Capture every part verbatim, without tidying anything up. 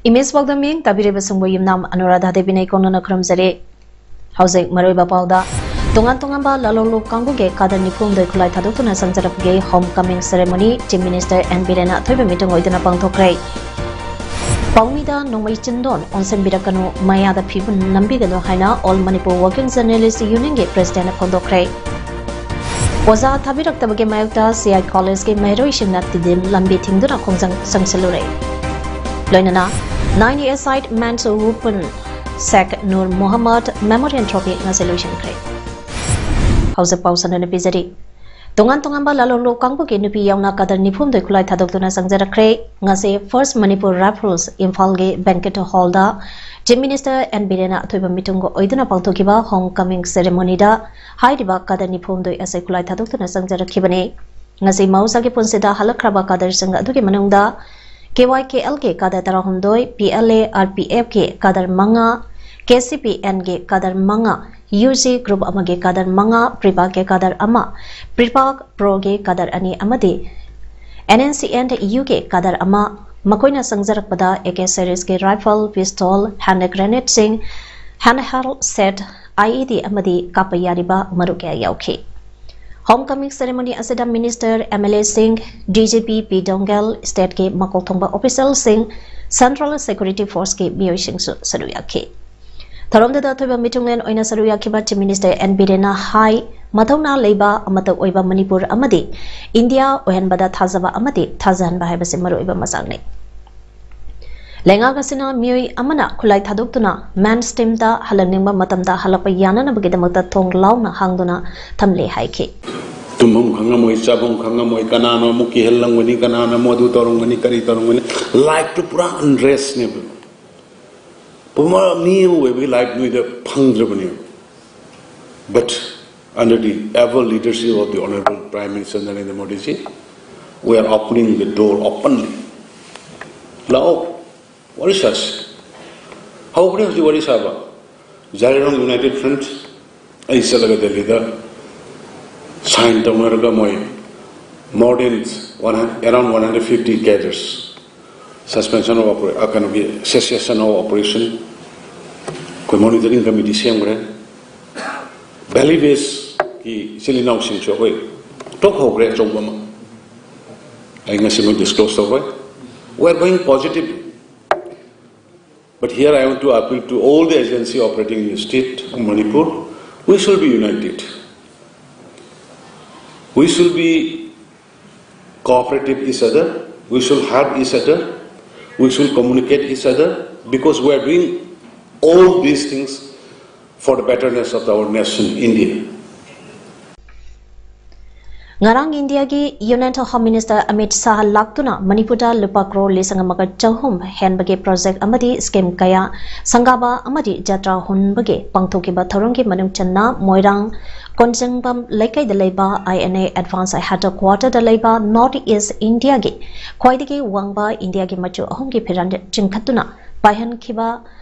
Image ꯄꯥꯎꯗꯝꯃꯤꯡ ꯇꯥꯕꯤꯔꯤꯕꯁꯤꯡꯕꯨ ꯌꯨꯝꯅꯥꯝ ꯑꯅꯨꯔꯥꯙꯥ ꯗꯦꯕꯤꯅ ꯏꯀꯣꯡꯅꯅ ꯈꯨꯔꯨꯝꯖꯔꯤ꯫ ꯍꯧꯖꯤꯛ ꯃꯔꯨꯑꯣꯏꯕ ꯄꯥꯎꯗ, ꯇꯣꯉꯥꯟ ꯇꯣꯉꯥꯟꯕ ꯂꯥꯂꯣꯡꯂꯨꯞ ꯀꯥꯡꯕꯨꯒꯤ ꯀꯥꯗꯔ ꯅꯤꯐꯨ ꯍꯨꯝꯗꯣꯏ ꯈꯨꯠꯂꯥꯏ ꯊꯥꯗꯣꯛꯇꯨꯅ ꯆꯪꯖꯔꯛꯄꯒꯤ home coming ceremony Chief Minister N ꯕꯤꯔꯦꯟꯅ ꯑꯊꯣꯏꯕ ꯃꯤꯇꯨꯡ ꯑꯣꯏꯗꯨꯅ ꯄꯥꯡꯊꯣꯛꯈ꯭ꯔꯦ꯫ ꯄꯥꯎꯃꯤꯗ ꯅꯣꯡꯃꯩ ꯆꯤꯟꯗꯣꯟ ꯑꯣꯟꯁꯤꯟꯕꯤꯔꯛꯀꯅꯨ, ꯃꯌꯥꯗ ꯐꯤꯕꯝ ꯅꯝꯕꯤꯒꯅꯨ ꯍꯥꯏꯅ All Manipur Working Journalist Unionꯒꯤ Presidentꯅ ꯐꯣꯡꯗꯣꯛꯈ꯭ꯔꯦ꯫ ꯑꯣꯖꯥ ꯊꯥꯕꯤꯔꯛꯇꯕꯒꯤ ꯃꯥꯌꯣꯛꯇ C I Collegeꯀꯤ ꯃꯍꯩꯔꯣꯏꯁꯤꯡꯅ ꯇꯤꯗꯤꯝ ꯂꯝꯕꯤ ꯊꯤꯡꯗꯨꯅ ꯈꯣꯡꯖꯪ ꯆꯪꯁꯤꯜꯂꯨꯔꯦ꯫ ꯂꯣꯏꯅꯅ Nine A-side Men's Open Sheikh Nur Mohammad Memorial Trophy ꯉꯁꯤ ꯂꯣꯏꯁꯤꯟꯈ꯭ꯔꯦ꯫ ꯍꯧꯖꯤꯛ ꯄꯥꯎ ꯁꯟꯗꯣꯛꯅ ꯄꯤꯖꯔꯤ꯫ ꯇꯣꯉꯥꯟ ꯇꯣꯉꯥꯟꯕ ꯂꯥꯂꯣꯡꯂꯨꯞ ꯀꯥꯡꯕꯨꯒꯤ ꯅꯨꯄꯤ ꯌꯥꯎꯅ ꯀꯥꯗꯔ ꯅꯤꯐꯨ ꯍꯨꯝꯗꯣꯏ ꯈꯨꯠꯂꯥꯏ ꯊꯥꯗꯣꯛꯇꯨꯅ ꯆꯪꯖꯔꯛꯈ꯭ꯔꯦ꯫ ꯉꯁꯤ First Manipur Rifles ꯏꯝꯐꯥꯜꯒꯤ banquet hallꯗ Chief Minister N ꯕꯤꯔꯦꯟꯅ ꯑꯊꯣꯏꯕ ꯃꯤꯇꯨꯡꯒ ꯑꯣꯏꯗꯨꯅ ꯄꯥꯡꯊꯣꯛꯈꯤꯕ home coming ceremonyꯗ ꯍꯥꯏꯔꯤꯕ ꯀꯥꯗꯔ ꯅꯤꯐꯨ ꯍꯨꯝꯗꯣꯏ ꯑꯁꯤ ꯈꯨꯠꯂꯥꯏ ꯊꯥꯗꯣꯛꯇꯨꯅ ꯆꯪꯖꯔꯛꯈꯤꯕꯅꯤ꯫ ꯉꯁꯤ ꯃꯍꯧꯁꯥꯒꯤ ꯄꯨꯟꯁꯤꯗ ꯍꯜꯂꯛꯈ꯭ꯔꯕ ꯀꯥꯗꯔꯁꯤꯡ ꯑꯗꯨꯒꯤ ꯃꯅꯨꯡꯗ K Y K Lꯒꯤ ꯀꯥꯗꯔ ꯇꯔꯥꯍꯨꯝꯗꯣꯏ, P L A R P Fꯀꯤ ꯀꯥꯗꯔ ꯃꯉꯥ, K C P Nꯒꯤ ꯀꯥꯗꯔ ꯃꯉꯥ, U G group ꯑꯃꯒꯤ ꯀꯥꯗꯔ ꯃꯉꯥ, PREPAKꯀꯤ ꯀꯥꯗꯔ ꯑꯃ, PREPAK Proꯒꯤ ꯀꯥꯗꯔ ꯑꯅꯤ ꯑꯃꯗꯤ N N C N Uꯒꯤ ꯀꯥꯗꯔ ꯑꯃ, ꯃꯈꯣꯏꯅ ꯆꯪꯖꯔꯛꯄꯗ A K seriesꯀꯤ rifle, pistol, hand grenadeꯁꯤꯡ, handheld set, I E D ꯑꯃꯗꯤ ꯀꯥꯞꯄ ꯌꯥꯔꯤꯕ ꯃꯔꯨ ꯀꯌꯥ ꯌꯥꯎꯈꯤ꯫ Home coming ceremony ꯑꯁꯤꯗ Minister, M L Aꯁꯤꯡ, D G P P Dongel, stateꯀꯤ ꯃꯀꯣꯛ ꯊꯣꯡꯕ officialꯁꯤꯡ, Central Security Forceꯀꯤ ꯃꯤꯑꯣꯏꯁꯤꯡꯁꯨ ꯁꯔꯨꯛ ꯌꯥꯈꯤ꯫ ꯊꯧꯔꯝꯗꯨꯗ ꯑꯊꯣꯏꯕ ꯃꯤꯊꯨꯡꯂꯦꯟ ꯑꯣꯏꯅ ꯁꯔꯨꯛ ꯌꯥꯈꯤꯕ Chief Minister N ꯕꯤꯔꯦꯟꯅ ꯍꯥꯏ, ꯃꯊꯧꯅꯥ ꯂꯩꯕ ꯑꯃꯠꯇ ꯑꯣꯏꯕ ꯃꯅꯤꯄꯨꯔ ꯑꯃꯗꯤ ꯏꯟꯗꯤꯌꯥ ꯑꯣꯏꯍꯟꯕꯗ ꯊꯥꯖꯕ ꯑꯃꯗꯤ ꯊꯥꯖꯍꯟꯕ ꯍꯥꯏꯕꯁꯤ ꯃꯔꯨꯑꯣꯏꯕ ꯃꯆꯥꯛꯅꯤ꯫ ꯂꯩꯉꯥꯛ ꯑꯁꯤꯅ ꯃꯤꯑꯣꯏ ꯑꯃꯅ ꯈꯨꯠꯂꯥꯏ ꯊꯥꯗꯣꯛꯇꯨꯅ men's teamꯗ ꯍꯜꯂꯛꯅꯤꯡꯕ ꯃꯇꯝꯗ ꯍꯜꯂꯛꯄ ꯌꯥꯅꯅꯕꯒꯤꯗꯃꯛꯇ ꯊꯣꯡ ꯂꯥꯎꯅ ꯍꯥꯡꯗꯨꯅ ꯊꯝꯂꯦ ꯍꯥꯏꯈꯤ꯫ ꯇꯨꯝꯐꯝ ꯈꯪꯉꯝꯃꯣꯏ, ꯆꯥꯐꯝ ꯈꯪꯉꯝꯃꯣꯏ, ꯀꯅꯥꯅꯣ ꯑꯃꯨꯛ ꯀꯤꯍꯜꯂꯝꯒꯅꯤ, ꯀꯅꯥꯅ ꯑꯃꯨꯛ ꯑꯗꯨ ꯇꯧꯔꯝꯒꯅꯤ, ꯀꯔꯤ ꯇꯧꯔꯝꯒꯅꯤ, ꯂꯥꯏꯐꯇꯨ ꯄꯨꯔꯥ ꯑꯟꯔꯦꯁꯅꯦꯕ꯫ ꯄꯨꯝꯕ ꯃꯤ ꯑꯃ ꯑꯣꯏꯕꯒꯤ ꯂꯥꯏꯐ ꯅꯣꯏꯗ ꯐꯪꯗ꯭ꯔꯕꯅꯦꯕ꯫ But under the able leadership of the Honorable Prime Minister Narendra Modi ji, we are opening the door openly. ꯂꯥꯛꯑꯣ, ꯋꯥꯔꯤ ꯁꯥꯁꯤ꯫ ꯍꯧꯈ꯭ꯔꯦ ꯍꯧꯖꯤꯛ ꯋꯥꯔꯤ ꯁꯥꯕ꯫ ꯖꯥꯏꯔꯣꯡ United Front, ꯑꯩ ꯆꯠꯂꯒ ꯗꯦꯜꯂꯤꯗ ꯁꯥꯏꯟ ꯇꯧꯅꯔꯒ ꯃꯣꯏ more than one hundred, around one hundred fifty cadres suspension of operation, ꯀꯩꯅꯣꯒꯤ cessation of operation ꯑꯩꯈꯣꯏ monitoring committee ꯁꯦꯝꯈ꯭ꯔꯦ꯫ Valley Baseꯀꯤ ꯏꯆꯤꯜ ꯏꯅꯥꯎꯁꯤꯡꯁꯨ ꯑꯩꯈꯣꯏ ꯇꯣꯛꯍꯧꯈ꯭ꯔꯦ ꯑꯆꯧꯕ ꯑꯃ꯫ ꯑꯩ ꯉꯁꯤ ꯃꯣꯏ disclose ꯇꯧꯔꯣꯏ꯫ We are going positive. But here I want to appeal to all the agency operating in the state of Manipur. We should be united. We should be cooperative each other. We should help each other. We should communicate each other because we are doing all these things for the betterness of our nation, India. ꯉꯔꯥꯡ ꯏꯟꯗꯤꯌꯥꯒꯤ union home minister Amit Shah ꯂꯥꯛꯇꯨꯅ ꯃꯅꯤꯄꯨꯔꯗ ꯂꯨꯄꯥ ꯀ꯭ꯔꯣꯔ ꯂꯤꯁꯤꯡ ꯑꯃꯒ ꯆꯍꯨꯝ ꯍꯦꯟꯕꯒꯤ project ꯑꯃꯗꯤ scheme ꯀꯌꯥ ꯁꯪꯒꯥꯕ ꯑꯃꯗꯤ ꯖꯇ꯭ꯔꯥ ꯍꯨꯟꯕꯒꯤ ꯄꯥꯡꯊꯣꯛꯈꯤꯕ ꯊꯧꯔꯝꯒꯤ ꯃꯅꯨꯡ ꯆꯟꯅ ꯃꯣꯏꯔꯥꯡ ꯀꯣꯟꯖꯪꯕꯝ ꯂꯩꯀꯥꯏꯗ ꯂꯩꯕ ꯑꯥꯏ ꯑꯦꯟ ꯑꯦ ꯑꯦꯗꯚꯥꯟꯁ ꯍꯦꯗꯀ꯭ꯋꯥꯇꯔꯗ ꯂꯩꯕ ꯅꯣꯔꯠ ꯏꯁ ꯏꯟꯗꯤꯌꯥꯒꯤ ꯈ꯭ꯋꯥꯏꯗꯒꯤ ꯋꯥꯡꯕ ꯏꯟꯗꯤꯌꯥꯒꯤ ꯃꯆꯨ ꯑꯍꯨꯝꯒꯤ ꯐꯤꯔꯥꯟ ꯆꯤꯡꯈꯠꯇꯨꯅ ꯄꯥꯏꯍꯟꯈꯤꯕ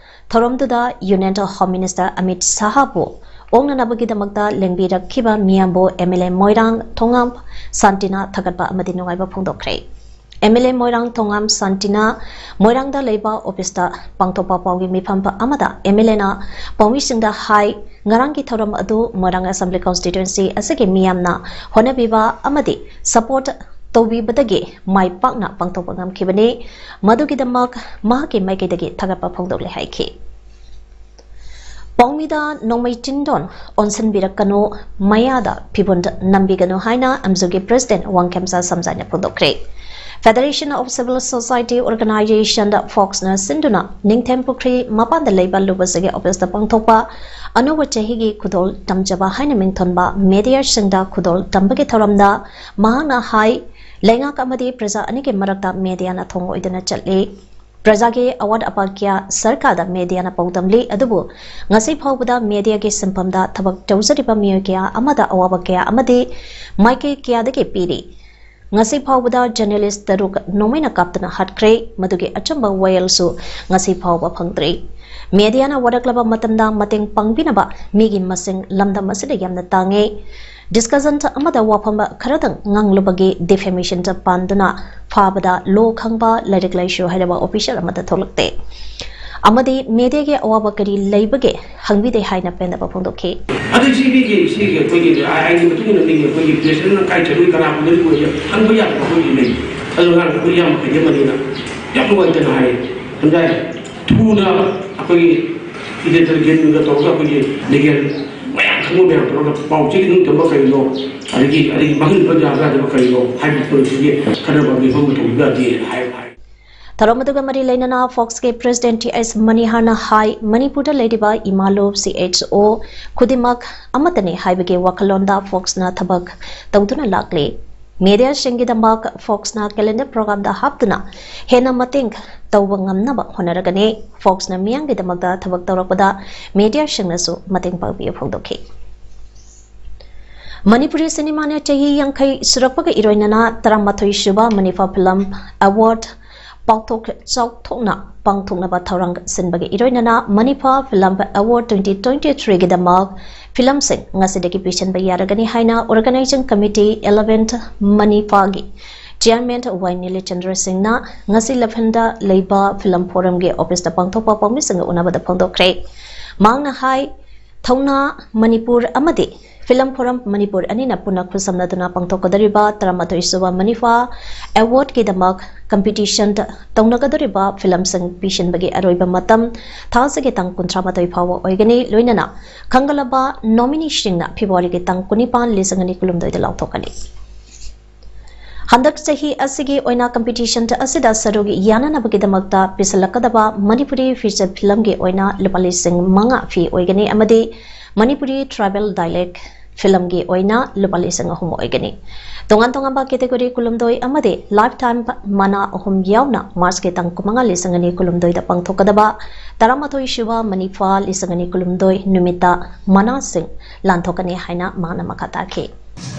ꯊꯧꯔꯝꯗꯨꯗ ꯌꯨꯅꯤꯌꯟ ꯍꯣꯝ ꯃꯤꯅꯤꯁꯇꯔ ꯑꯃꯤꯠ ꯁꯥꯍꯕꯨ ꯑꯣꯛꯅꯅꯕꯒꯤꯗꯃꯛꯇ ꯂꯦꯡꯕꯤꯔꯛꯈꯤꯕ ꯃꯤꯌꯥꯝꯕꯨ ꯑꯦꯝ ꯑꯦꯜ ꯑꯦ ꯃꯣꯏꯔꯥꯡ ꯊꯣꯉꯥꯝ ꯁꯥꯟꯇꯤꯅ ꯊꯥꯒꯠꯄ ꯑꯃꯗꯤ ꯅꯨꯡꯉꯥꯏꯕ ꯐꯣꯡꯗꯣꯛꯈ꯭ꯔꯦ꯫ ꯑꯦꯝ ꯑꯦꯜ ꯑꯦ ꯃꯣꯏꯔꯥꯡ ꯊꯣꯉꯥꯝ ꯁꯥꯟꯇꯤꯅ ꯃꯣꯏꯔꯥꯡꯗ ꯂꯩꯕ ꯑꯣꯐꯤꯁꯇ ꯄꯥꯡꯊꯣꯛꯄ ꯄꯥꯎꯒꯤ ꯃꯤꯐꯝ ꯑꯃꯗ ꯑꯦꯝ ꯑꯦꯜ ꯑꯦꯅ ꯄꯥꯎꯃꯤꯁꯤꯡꯗ ꯍꯥꯏ, ꯉꯔꯥꯡꯒꯤ ꯊꯧꯔꯝ ꯑꯗꯨ ꯃꯣꯏꯔꯥꯡ ꯑꯦꯁꯦꯝꯕ꯭ꯂꯤ ꯀꯣꯟꯁꯇꯤꯇ꯭ꯋꯦꯟꯁꯤ ꯑꯁꯤꯒꯤ ꯃꯤꯌꯥꯝꯅ ꯍꯣꯠꯅꯕꯤꯕ ꯑꯃꯗꯤ ꯁꯄꯣꯔꯠ ꯇꯧꯕꯤꯕꯗꯒꯤ ꯃꯥꯏ ꯄꯥꯛꯅ ꯄꯥꯡꯊꯣꯛꯄ ꯉꯝꯈꯤꯕꯅꯤ꯫ ꯃꯗꯨꯒꯤꯗꯃꯛ ꯃꯍꯥꯛꯀꯤ ꯃꯥꯏꯀꯩꯗꯒꯤ ꯊꯥꯒꯠꯄ ꯐꯣꯡꯗꯣꯛꯂꯦ ꯍꯥꯏꯈꯤ꯫ ꯄꯥꯎꯃꯤꯗ ꯅꯣꯡꯃꯩ ꯆꯤꯟꯗꯣꯟ ꯑꯣꯟꯁꯤꯟꯕꯤꯔꯛꯀꯅꯨ, ꯃꯌꯥꯗ ꯐꯤꯕꯣꯟ ꯅꯝꯕꯤꯒꯅꯨ ꯍꯥꯏꯅ ꯑꯦꯝꯖꯨꯒꯤ ꯄ꯭ꯔꯦꯁꯤꯗꯦꯟꯠ ꯋꯥꯡꯈꯦꯝꯆꯥ ꯁꯝꯖꯥꯏꯅ ꯐꯣꯡꯗꯣꯛꯈ꯭ꯔꯦ꯫ Federation of Civil Society Organization, ꯐꯣꯛꯁꯅ ꯁꯤꯟꯗꯨꯅ ꯅꯤꯡꯊꯦꯝ ꯄꯨꯈ꯭ꯔꯤ ꯃꯄꯥꯟꯗ ꯂꯩꯕ ꯂꯨꯕꯁꯤꯒꯤ ꯑꯣꯐꯤꯁꯇ ꯄꯥꯡꯊꯣꯛꯄ ꯑꯅꯧꯕ ꯆꯍꯤꯒꯤ ꯈꯨꯗꯣꯜ ꯇꯝꯖꯕ ꯍꯥꯏꯅ ꯃꯤꯡꯊꯣꯟꯕ ꯃꯦꯗꯤꯌꯥꯁꯤꯡꯗ ꯈꯨꯗꯣꯜ ꯇꯝꯕꯒꯤ ꯊꯧꯔꯝꯗ ꯃꯍꯥꯛꯅ ꯍꯥꯏ, ꯂꯩꯉꯥꯛ ꯑꯃꯗꯤ ꯄ꯭ꯔꯖꯥ ꯑꯅꯤꯒꯤ ꯃꯔꯛꯇ ꯃꯦꯗꯤꯌꯥꯅ ꯊꯣꯡ ꯑꯣꯏꯗꯨꯅ ꯆꯠꯂꯤ꯫ ꯄ꯭ꯔꯖꯥꯒꯤ ꯑꯋꯥꯠ ꯑꯄꯥ ꯀꯌꯥ ꯁꯔꯀꯥꯔꯗ ꯃꯦꯗꯤꯌꯥꯅ ꯄꯥꯎꯗꯝꯂꯤ, ꯑꯗꯨꯕꯨ ꯉꯁꯤ ꯐꯥꯎꯕꯗ ꯃꯦꯗꯤꯌꯥꯒꯤ ꯁꯤꯟꯐꯝꯗ ꯊꯕꯛ ꯇꯧꯖꯔꯤꯕ ꯃꯤꯑꯣꯏ ꯀꯌꯥ ꯑꯃꯗ ꯑꯋꯥꯕ ꯀꯌꯥ ꯑꯃꯗꯤ ꯃꯥꯏꯀꯩ ꯀꯌꯥꯗꯒꯤ ꯄꯤꯔꯤ꯫ ꯉꯁꯤ ꯐꯥꯎꯕꯗ ꯖꯔꯅꯦꯂꯤꯁ ꯇꯔꯨꯛ ꯅꯣꯡꯃꯩꯅ ꯀꯥꯞꯇꯨꯅ ꯍꯥꯠꯈ꯭ꯔꯦ꯫ ꯃꯗꯨꯒꯤ ꯑꯆꯨꯝꯕ ꯋꯥꯌꯦꯜꯁꯨ ꯉꯁꯤ ꯐꯥꯎꯕ ꯐꯪꯗ꯭ꯔꯤ꯫ ꯃꯦꯗꯤꯌꯥꯅ ꯋꯥꯔꯛꯂꯕ ꯃꯇꯝꯗ ꯃꯇꯦꯡ ꯄꯥꯡꯕꯤꯅꯕ ꯃꯤꯒꯤ ꯃꯁꯤꯡ ꯂꯝꯗꯝ ꯑꯁꯤꯗ ꯌꯥꯝꯅ ꯇꯥꯡꯉꯤ꯫ ꯗꯤꯁꯀꯁꯟ ꯑꯃꯗ ꯋꯥꯐꯝ ꯈꯔꯗꯪ ꯉꯥꯡꯂꯨꯕꯒꯤ ꯗꯤꯐꯦꯃꯦꯁꯟꯗ ꯄꯥꯟꯗꯨꯅ ꯐꯥꯕꯗ ꯂꯣ ꯈꯪꯕ, ꯂꯥꯏꯔꯤꯛ ꯂꯥꯏꯁꯨ ꯍꯩꯔꯕ ꯑꯣꯐꯤꯁꯔ ꯑꯃꯠꯇ ꯊꯣꯛꯂꯛꯇꯦ꯫ ꯑꯃꯗꯤ ꯃꯦꯗꯤꯌꯥꯒꯤ ꯑꯋꯥꯕ ꯀꯔꯤ ꯂꯩꯕꯒꯦ ꯍꯪꯕꯤꯗꯦ ꯍꯥꯏꯅ ꯄꯦꯟꯗꯕ ꯐꯣꯡꯗꯣꯛꯈꯤ꯫ ꯑꯗꯩ ꯁꯤꯒꯤ ꯁꯤꯒꯤ ꯑꯩꯈꯣꯏꯒꯤ ꯑꯥꯏꯟꯒꯤ ꯃꯇꯨꯡ ꯏꯟꯅ ꯃꯤꯒꯤ ꯑꯩꯈꯣꯏꯒꯤ ꯄ꯭ꯔꯦꯁꯤꯗꯦꯟꯠꯅ ꯀꯥꯏ ꯆꯠꯂꯨꯏ, ꯀꯅꯥ ꯄꯨꯗꯔꯤ ꯑꯣꯏꯔꯁꯨ ꯍꯪꯕ ꯌꯥꯕ ꯑꯩꯈꯣꯏꯒꯤ ꯂꯩ꯫ ꯑꯗꯨ ꯑꯉꯥꯡ ꯑꯩꯈꯣꯏ ꯌꯥꯝ ꯍꯩꯖꯕꯅꯤꯅ ꯌꯥꯝ ꯅꯨꯡꯉꯥꯏꯇꯅ ꯍꯥꯏ꯫ ꯁꯝꯖꯥꯏ ꯊꯨꯅ ꯑꯩꯈꯣꯏꯒꯤ ꯏꯗꯤꯇꯔ ꯒꯦꯟꯒ ꯇꯧꯔꯒ ꯑꯩꯈꯣꯏꯒꯤ ꯂꯤꯒꯦꯜ ꯃꯌꯥꯝ ꯈꯪꯕ ꯃꯌꯥꯝ ꯇꯧꯔꯒ ꯄꯥꯎ ꯆꯦꯒꯤ ꯅꯤꯡꯇꯝꯕ ꯀꯔꯤꯅꯣ, ꯑꯗꯒꯤ ꯑꯗꯒꯤ ꯃꯥꯡꯍꯟꯕ ꯌꯥꯕ ꯌꯥꯗꯕ ꯀꯔꯤꯅꯣ ꯍꯥꯏꯕ ꯄꯣꯠꯁꯤꯒꯤ ꯈꯟꯅꯕ ꯃꯤꯐꯝ ꯑꯃ ꯇꯧꯕꯤꯕ ꯌꯥꯗꯦ ꯍꯥꯏ ꯍꯥꯏ꯫ ꯊꯧꯔꯝ ꯑꯗꯨꯒ ꯃꯔꯤ ꯂꯩꯅꯅ ꯐꯣꯛꯁꯀꯤ ꯄ꯭ꯔꯦꯁꯤꯗꯦꯟꯠ ꯇꯤ ꯑꯦꯁ ꯃꯅꯤꯍꯥꯔꯅ ꯍꯥꯏ, ꯃꯅꯤꯄꯨꯔꯗ ꯂꯩꯔꯤꯕ ꯏꯃꯥꯂꯣ ꯁꯤ ꯑꯩꯆ ꯑꯣ ꯈꯨꯗꯤꯡꯃꯛ ꯑꯃꯠꯇꯅꯤ ꯍꯥꯏꯕꯒꯤ ꯋꯥꯈꯜꯂꯣꯟꯗ ꯐꯣꯛꯁꯅ ꯊꯕꯛ ꯇꯧꯗꯨꯅ ꯂꯥꯛꯂꯤ꯫ ꯃꯦꯗꯤꯌꯥꯁꯤꯡꯒꯤꯗꯃꯛ ꯐꯣꯛꯁꯅ ꯀꯦꯂꯦꯟꯗꯔ ꯄ꯭ꯔꯣꯒ꯭ꯔꯥꯝꯗ ꯍꯥꯞꯇꯨꯅ ꯍꯦꯟꯅ ꯃꯇꯦꯡ ꯇꯧꯕ ꯉꯝꯅꯕ ꯍꯣꯠꯅꯔꯒꯅꯤ꯫ ꯐꯣꯛꯁꯅ ꯃꯤꯌꯥꯝꯒꯤꯗꯃꯛꯇ ꯊꯕꯛ ꯇꯧꯔꯛꯄꯗ ꯃꯦꯗꯤꯌꯥꯁꯤꯡꯅꯁꯨ ꯃꯇꯦꯡ ꯄꯥꯡꯕꯤꯌꯨ ꯐꯣꯡꯗꯣꯛꯈꯤ꯫ ꯃꯅꯤꯄꯨꯔꯤ ꯁꯤꯅꯦꯃꯥꯅ ꯆꯍꯤ ꯌꯥꯡꯈꯩ ꯁꯨꯔꯛꯄꯒ ꯏꯔꯣꯏꯅꯅ ꯇꯔꯥꯃꯥꯊꯣꯏ ꯁꯨꯕ ꯃꯅꯤꯐꯥ ꯐꯤꯂꯝ ꯑꯦꯋꯥꯔꯗ ꯄꯥꯛꯊꯣꯛ ꯆꯥꯎꯊꯣꯛꯅ ꯄꯥꯡꯊꯣꯛꯅꯕ ꯊꯧꯔꯥꯡ ꯁꯤꯟꯕꯒꯤ ꯏꯔꯣꯏꯅꯅ Manifa film award twenty twenty three ꯒꯤꯗꯃꯛ ꯐꯤꯂꯝꯁꯤꯡ ꯉꯁꯤꯗꯒꯤ ꯄꯤꯁꯤꯟꯕ ꯌꯥꯔꯒꯅꯤ ꯍꯥꯏꯅ ꯑꯣꯔꯒꯅꯥꯏꯖꯤꯡ ꯀꯃꯤꯇꯤ eleventh ꯃꯅꯤꯐꯥꯒꯤ ꯆꯤꯌꯥꯔꯃꯦꯟ ꯋꯥꯏ ꯅꯤꯂꯆꯟꯗ꯭ꯔ ꯁꯤꯡꯅ ꯉꯁꯤ ꯂꯐꯤꯟꯗ ꯂꯩꯕ ꯐꯤꯂꯝ ꯐꯣꯔꯝꯒꯤ ꯑꯣꯐꯤꯁꯇ ꯄꯥꯡꯊꯣꯛꯄ ꯄꯥꯎꯃꯤꯁꯤꯡꯒ ꯎꯅꯕꯗ ꯐꯣꯡꯗꯣꯛꯈ꯭ꯔꯦ꯫ ꯃꯍꯥꯛꯅ ꯍꯥꯏ, ꯊꯧꯅꯥ ꯃꯅꯤꯄꯨꯔ ꯑꯃꯗꯤ Film Forum Manipur ꯑꯅꯤꯅ ꯄꯨꯟꯅ ꯈꯨꯠꯁꯝꯅꯗꯨꯅ ꯄꯥꯡꯊꯣꯛꯀꯗꯧꯔꯤꯕ ꯇꯔꯥꯃꯥꯊꯣꯏ ꯁꯨꯕ ꯃꯅꯤꯐꯥ ꯑꯦꯋꯥꯔꯗꯀꯤꯗꯃꯛ ꯀꯝꯄꯤꯇꯤꯁꯟꯗ ꯇꯧꯅꯒꯗꯧꯔꯤꯕ ꯐꯤꯂꯝꯁꯤꯡ ꯄꯤꯁꯤꯟꯕꯒꯤ ꯑꯔꯣꯏꯕ ꯃꯇꯝ ꯊꯥ ꯑꯁꯤꯒꯤ ꯇꯥꯡ ꯀꯨꯟꯊ꯭ꯔꯥ ꯃꯥꯊꯣꯏ ꯐꯥꯎꯕ ꯑꯣꯏꯒꯅꯤ꯫ ꯂꯣꯏꯅꯅ ꯈꯪꯒꯠꯂꯕ ꯅꯣꯃꯤꯅꯤꯁꯤꯡꯅ ꯐꯦꯕ꯭ꯔꯨꯋꯥꯔꯤꯒꯤ ꯇꯥꯡ ꯀꯨꯟꯅꯤꯄꯥꯟ, ꯂꯤꯁꯤꯡ ꯑꯅꯤ ꯀꯨꯟꯍꯨꯝꯗꯣꯏꯗ ꯂꯥꯎꯊꯣꯛꯀꯅꯤ꯫ ꯍꯟꯗꯛ ꯆꯍꯤ ꯑꯁꯤꯒꯤ ꯑꯣꯏꯅ ꯀꯝꯄꯤꯇꯤꯁꯟ ꯑꯁꯤꯗ ꯁꯔꯨꯛ ꯌꯥꯅꯅꯕꯒꯤꯗꯃꯛꯇ ꯄꯤꯁꯤꯜꯂꯛꯀꯗꯕ ꯃꯅꯤꯄꯨꯔꯤ ꯐꯤꯆꯔ ꯐꯤꯂꯝꯒꯤ ꯑꯣꯏꯅ ꯂꯨꯄꯥ ꯂꯤꯁꯤꯡ ꯃꯉꯥ ꯐꯤ ꯑꯣꯏꯒꯅꯤ ꯑꯃꯗꯤ ꯃꯅꯤꯄꯨꯔꯤ ꯇ꯭ꯔꯥꯏꯕꯦꯜ ꯗꯥꯏꯂꯦꯛ ꯐꯤꯂꯝꯒꯤ ꯑꯣꯏꯅ ꯂꯨꯄꯥ ꯂꯤꯁꯤꯡ ꯑꯍꯨꯝ ꯑꯣꯏꯒꯅꯤ꯫ ꯇꯣꯉꯥꯟ ꯇꯣꯉꯥꯟꯕ ꯀꯦꯇꯦꯒꯣꯔꯤ ꯀꯨꯟꯍꯨꯝꯗꯣꯏ ꯑꯃꯗꯤ ꯂꯥꯏꯐ ꯇꯥꯏꯝ ꯃꯅꯥ ꯑꯍꯨꯝ ꯌꯥꯎꯅ ꯃꯥꯔꯆꯀꯤ ꯇꯥꯡ ꯀꯨꯟꯃꯉꯥ, ꯂꯤꯁꯤꯡ ꯑꯅꯤ ꯀꯨꯟꯍꯨꯝꯗꯣꯏꯗ ꯄꯥꯡꯊꯣꯛꯀꯗꯕ ꯇꯔꯥꯃꯥꯊꯣꯏ ꯁꯨꯕ ꯃꯅꯤꯐꯥ ꯂꯤꯁꯤꯡ ꯑꯅꯤ ꯀꯨꯟꯍꯨꯝꯗꯣꯏ ꯅꯨꯃꯤꯠꯇ ꯃꯅꯥꯁꯤꯡ ꯂꯥꯟꯊꯣꯛꯀꯅꯤ ꯍꯥꯏꯅ ꯃꯍꯥꯛꯅ ꯃꯈꯥ ꯇꯥꯈꯤ꯫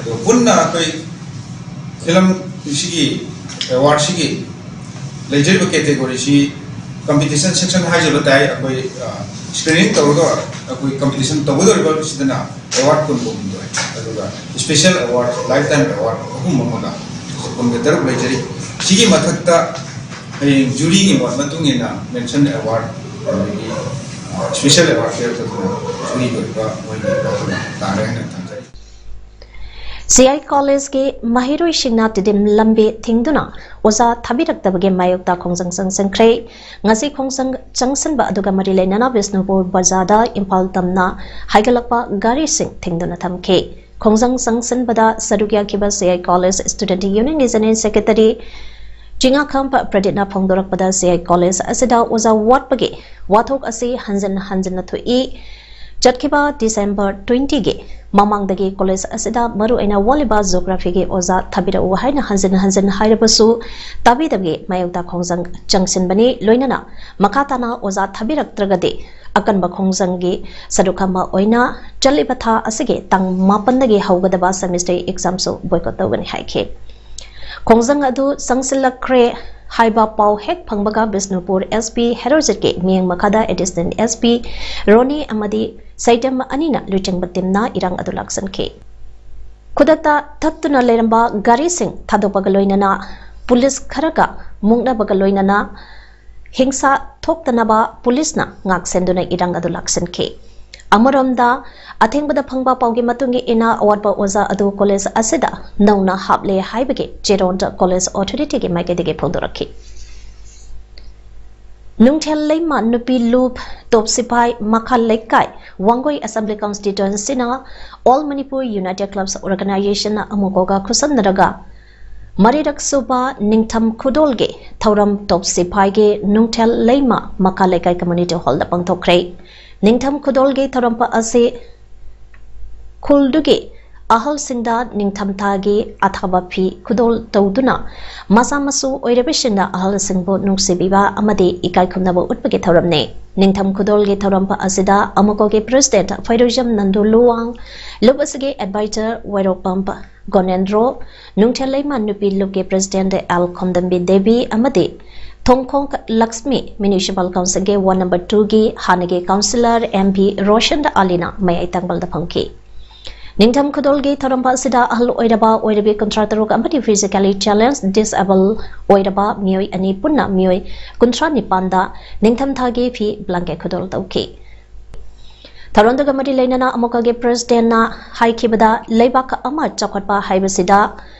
ꯑꯗꯣ ꯄꯨꯟꯅ ꯑꯩꯈꯣꯏ ꯐꯤꯂꯝ ꯁꯤꯒꯤ ꯑꯦꯋꯥꯔꯗꯁꯤꯒꯤ ꯂꯩꯖꯔꯤꯕ ꯀꯦꯇꯦꯒꯣꯔꯤꯁꯤ ꯀꯝꯄꯤꯇꯤꯁꯟ ꯁꯦꯛꯁꯟ ꯍꯥꯏꯖꯕ ꯇꯥꯏ꯫ ꯑꯩꯈꯣꯏ, ꯑ, ꯁ꯭ꯀ꯭ꯔꯤꯅꯤꯡ ꯇꯧꯔꯒ ꯑꯩꯈꯣꯏ ꯀꯝꯄꯤꯇꯤꯁꯟ ꯇꯧꯒꯗꯧꯔꯤꯕꯁꯤꯗꯅ ꯑꯦꯋꯥꯔꯗ ꯀꯨꯟꯒ ꯍꯨꯝꯗꯣꯏ, ꯑꯗꯨꯒ special award, life time award ꯑꯍꯨꯝ ꯑꯃꯒ ꯀꯨꯟꯒ ꯇꯔꯨꯛ ꯂꯩꯖꯔꯤ꯫ ꯁꯤꯒꯤ ꯃꯊꯛꯇ ꯍꯌꯦꯡ ꯖꯨꯔꯤꯒꯤ ꯃꯣꯠ ꯃꯇꯨꯡ ꯏꯟꯅ ꯃꯦꯟꯁꯟ ꯑꯦꯋꯥꯔꯗ, ꯑꯗꯒꯤ, ꯑ, ꯏꯁꯄꯦꯁꯦꯜ ꯑꯦꯋꯥꯔꯗ ꯄꯤꯔꯛꯄꯗꯨꯅ ꯖꯨꯔꯤꯒꯤ ꯑꯣꯏꯕ ꯃꯣꯏꯒꯤ ꯋꯥꯈꯜꯂꯣꯟ ꯇꯥꯔꯦ ꯍꯥꯏꯅ ꯊꯝꯖꯔꯤ꯫ ꯁꯤ ꯑꯥꯏ ꯀꯣꯂꯦꯖꯀꯤ ꯃꯍꯩꯔꯣꯏꯁꯤꯡꯅ ꯇꯤꯗꯤꯝ ꯂꯝꯕꯤ ꯊꯤꯡꯗꯨꯅ ꯑꯣꯖꯥ ꯊꯥꯕꯤꯔꯛꯇꯕꯒꯤ ꯃꯥꯌꯣꯛꯇ ꯈꯣꯡꯖꯪ ꯆꯪꯁꯤꯟꯈ꯭ꯔꯦ꯫ ꯉꯁꯤ ꯈꯣꯡꯖꯪ ꯆꯪꯁꯤꯟꯕ ꯑꯗꯨꯒ ꯃꯔꯤ ꯂꯩꯅꯅ ꯕꯤꯁꯅꯨꯄꯨꯔ ꯕꯖꯥꯔꯗ ꯏꯝꯐꯥꯜ ꯇꯝꯅ ꯍꯥꯏꯒꯠꯂꯛꯄ ꯒꯥꯔꯤꯁꯤꯡ ꯊꯤꯡꯗꯨꯅ ꯊꯝꯈꯤ꯫ ꯈꯣꯡꯖꯪ ꯆꯪꯁꯤꯟꯕꯗ ꯁꯔꯨꯛ ꯌꯥꯈꯤꯕ ꯁꯤ ꯑꯥꯏ ꯀꯣꯂꯦꯖ ꯁ꯭ꯇꯨꯗꯦꯟꯠ ꯌꯨꯅꯤꯌꯟꯒꯤ ꯖꯦꯅꯔꯦꯜ ꯁꯦꯀ꯭ꯔꯦꯇꯔꯤ ꯆꯤꯉꯥꯈꯝ ꯄ꯭ꯔꯗꯤꯞꯅ ꯐꯣꯡꯗꯣꯔꯛꯄꯗ, ꯁꯤ ꯑꯥꯏ ꯀꯣꯂꯦꯖ ꯑꯁꯤꯗ ꯑꯣꯖꯥ ꯋꯥꯠꯄꯒꯤ ꯋꯥꯊꯣꯛ ꯑꯁꯤ ꯍꯟꯖꯤꯟ ꯍꯟꯖꯤꯟꯅ ꯊꯣꯛꯏ꯫ ꯆꯠꯈꯤꯕ ꯗꯤꯁꯦꯝꯕꯔ ꯇ꯭ꯋꯦꯟꯇꯤꯒꯤ ꯃꯃꯥꯡꯗꯒꯤ ꯀꯣꯂꯦꯖ ꯑꯁꯤꯗ ꯃꯔꯨꯑꯣꯏꯅ ꯋꯥꯠꯂꯤꯕ ꯖꯤꯑꯣꯒ꯭ꯔꯥꯐꯤꯒꯤ ꯑꯣꯖꯥ ꯊꯥꯕꯤꯔꯛꯎ ꯍꯥꯏꯅ ꯍꯟꯖꯤꯟ ꯍꯟꯖꯤꯟ ꯍꯥꯏꯔꯕꯁꯨ ꯇꯥꯕꯤꯗꯕꯒꯤ ꯃꯥꯌꯣꯛꯇ ꯈꯣꯡꯖꯪ ꯆꯪꯁꯤꯟꯕꯅꯤ꯫ ꯂꯣꯏꯅꯅ ꯃꯈꯥ ꯇꯥꯅ ꯑꯣꯖꯥ ꯊꯥꯕꯤꯔꯛꯇ꯭ꯔꯒꯗꯤ ꯑꯀꯟꯕ ꯈꯣꯡꯖꯪꯒꯤ ꯁꯔꯨꯛ ꯑꯃ ꯑꯣꯏꯅ ꯆꯠꯂꯤꯕ ꯊꯥ ꯑꯁꯤꯒꯤ ꯇꯥꯡ ꯃꯥꯄꯟꯗꯒꯤ ꯍꯧꯒꯗꯕ ꯁꯦꯃꯤꯁꯇꯔ ꯑꯦꯛꯖꯥꯝꯁꯨ ꯕꯣꯏꯀꯣꯠ ꯇꯧꯒꯅꯤ ꯍꯥꯏꯈꯤ꯫ ꯈꯣꯡꯖꯪ ꯑꯗꯨ ꯆꯪꯁꯤꯜꯂꯛꯈ꯭ꯔꯦ ꯍꯥꯏꯕ ꯄꯥꯎ ꯍꯦꯛ ꯐꯪꯕꯒ ꯕꯤꯁꯅꯨꯄꯨꯔ ꯑꯦꯁ ꯄꯤ ꯍꯦꯔꯣꯖꯤꯠꯀꯤ ꯃꯤꯠꯌꯦꯡ ꯃꯈꯥꯗ ꯑꯦꯗꯤꯁꯅꯦꯜ ꯑꯦꯁ ꯄꯤ ꯔꯣꯅꯤ ꯑꯃꯗꯤ ꯁꯩꯗꯝ ꯑꯅꯤꯅ ꯂꯨꯆꯤꯡꯕ ꯇꯤꯝꯅ ꯏꯔꯥꯡ ꯑꯗꯨ ꯂꯥꯛꯁꯤꯟꯈꯤ꯫ ꯈꯨꯗꯛꯇ ꯊꯠꯇꯨꯅ ꯂꯩꯔꯝꯕ ꯒꯥꯔꯤꯁꯤꯡ ꯊꯥꯗꯣꯛꯄꯒ ꯂꯣꯏꯅꯅ ꯄꯨꯂꯤꯁ ꯈꯔꯒ ꯃꯨꯛꯅꯕꯒ ꯂꯣꯏꯅꯅ ꯍꯤꯡꯁꯥ ꯊꯣꯛꯇꯅꯕ ꯄꯨꯂꯤꯁꯅ ꯉꯥꯛꯁꯦꯟꯗꯨꯅ ꯏꯔꯥꯡ ꯑꯗꯨ ꯂꯥꯛꯁꯤꯟꯈꯤ꯫ ꯑꯃꯔꯣꯝꯗ, ꯑꯊꯦꯡꯕꯗ ꯐꯪꯕ ꯄꯥꯎꯒꯤ ꯃꯇꯨꯡ ꯏꯟꯅ, ꯑꯋꯥꯠꯄ ꯑꯣꯖꯥ ꯑꯗꯨ ꯀꯣꯂꯦꯖ ꯑꯁꯤꯗ ꯅꯧꯅ ꯍꯥꯞꯂꯦ ꯍꯥꯏꯕꯒꯤ ꯆꯦꯔꯣꯜ ꯀꯣꯂꯦꯖ ꯑꯣꯊꯣꯔꯤꯇꯤꯒꯤ ꯃꯥꯏꯀꯩꯗꯒꯤ ꯐꯣꯡꯗꯣꯔꯛꯈꯤ꯫ ꯅꯨꯡꯊꯦꯜ ꯂꯩꯃ ꯅꯨꯄꯤ ꯂꯨꯞ ꯇꯣꯞ ꯁꯤꯐꯥꯏ ꯃꯈꯥ ꯂꯩꯀꯥꯏ ꯋꯥꯡꯒꯣꯏ ꯑꯦꯁꯦꯝꯕ꯭ꯂꯤ ꯀꯟꯁꯇꯤꯇ꯭ꯋꯦꯟꯁꯤꯅ All Manipur United Clubs Organization ꯑꯃꯨꯀꯣꯒ ꯈꯨꯠꯁꯝꯅꯔꯒ ꯃꯔꯤꯔꯛ ꯁꯨꯕ ꯅꯤꯡꯊꯝ ꯈꯨꯗꯣꯜꯒꯤ ꯊꯧꯔꯝ ꯇꯣꯞ ꯁꯤꯐꯥꯏꯒꯤ ꯅꯨꯡꯊꯦꯜ ꯂꯩꯃ ꯃꯈꯥ ꯂꯩꯀꯥꯏ ꯀꯝꯃ꯭ꯌꯨꯅꯤꯇꯤ ꯍꯣꯜꯗ ꯄꯥꯡꯊꯣꯛꯈ꯭ꯔꯦ꯫ ꯅꯤꯡꯊꯝ ꯈꯨꯗꯣꯜꯒꯤ ꯊꯧꯔꯝ ꯑꯁꯤ ꯈꯨꯜꯗꯨꯒꯤ ꯑꯍꯜꯁꯤꯡꯗ ꯅꯤꯡꯊꯝꯊꯥꯒꯤ ꯑꯊꯥꯕ ꯐꯤ ꯈꯨꯗꯣꯜ ꯇꯧꯗꯨꯅ, ꯃꯆꯥ ꯃꯁꯨ ꯑꯣꯏꯔꯤꯕꯁꯤꯡꯅ ꯑꯍꯜꯁꯤꯡꯕꯨ ꯅꯨꯡꯁꯤꯕꯤꯕ ꯑꯃꯗꯤ ꯏꯀꯥꯏ ꯈꯨꯝꯅꯕ ꯎꯠꯄꯒꯤ ꯊꯧꯔꯝꯅꯤ꯫ ꯅꯤꯡꯊꯝ ꯈꯨꯗꯣꯜꯒꯤ ꯊꯧꯔꯝ ꯑꯁꯤꯗ ꯑꯃꯨꯀꯣꯒꯤ ꯄ꯭ꯔꯦꯁꯤꯗꯦꯟꯠ ꯐꯩꯔꯣꯏꯖꯝ ꯅꯟꯗꯨ ꯂꯨꯋꯥꯡ, ꯂꯨꯞ ꯑꯁꯤꯒꯤ ꯑꯦꯗꯚꯥꯏꯖꯔ ꯋꯥꯏꯔꯣꯛꯄꯝ ꯒꯣꯅꯦꯟꯗ꯭ꯔꯣ, ꯅꯨꯡꯊꯦꯜ ꯂꯩꯃ ꯅꯨꯄꯤ ꯂꯨꯞꯀꯤ ꯄ꯭ꯔꯦꯁꯤꯗꯦꯟꯠ ꯑꯦꯜ ꯈꯣꯝꯗꯝꯕꯤ ꯗꯦꯕꯤ ꯑꯃꯗꯤ ꯊꯣꯡꯈꯣꯡ ꯂꯛꯁꯃꯤ ꯃ꯭ꯌꯨꯅꯤꯁꯤꯄꯥꯜ ꯀꯥꯎꯟꯁꯤꯜꯒꯤ ꯋꯥꯔꯗ ꯅꯝꯕꯔ ꯇꯨꯒꯤ ꯍꯥꯟꯅꯒꯤ ꯀꯥꯎꯟꯁꯤꯂꯔ ꯑꯦꯝ ꯚꯤ ꯔꯣꯁꯟ ꯑꯂꯤꯅ ꯃꯌꯥꯏ ꯇꯪꯕꯜꯗ ꯐꯝꯈꯤ꯫ ꯅꯤꯡꯊꯝ ꯈꯨꯗꯣꯜꯒꯤ ꯊꯧꯔꯝ ꯑꯁꯤꯗ ꯑꯍꯜ ꯑꯣꯏꯔꯕ ꯑꯣꯏꯔꯕꯤ ꯀꯨꯟꯊ꯭ꯔꯥ ꯇꯔꯨꯛ ꯑꯃꯗꯤ physically challenged, disable ꯑꯣꯏꯔꯕ ꯃꯤꯑꯣꯏ ꯑꯅꯤ ꯄꯨꯟꯅ ꯃꯤꯑꯣꯏ ꯀꯨꯟꯊ꯭ꯔꯥ ꯅꯤꯄꯥꯟꯗ ꯅꯤꯡꯊꯝꯊꯥꯒꯤ ꯐꯤ blanket ꯈꯨꯗꯣꯜ ꯇꯧꯈꯤ꯫ ꯊꯧꯔꯝꯗꯨꯒ ꯃꯔꯤ ꯂꯩꯅꯅ ꯑꯃꯨꯛꯀꯒꯤ ꯄ꯭ꯔꯦꯁꯤꯗꯦꯟꯠꯅ ꯍꯥꯏꯈꯤꯕꯗ, ꯂꯩꯕꯥꯛ ꯑꯃ ꯆꯥꯎꯈꯠꯄ ꯍꯥꯏꯕꯁꯤꯗ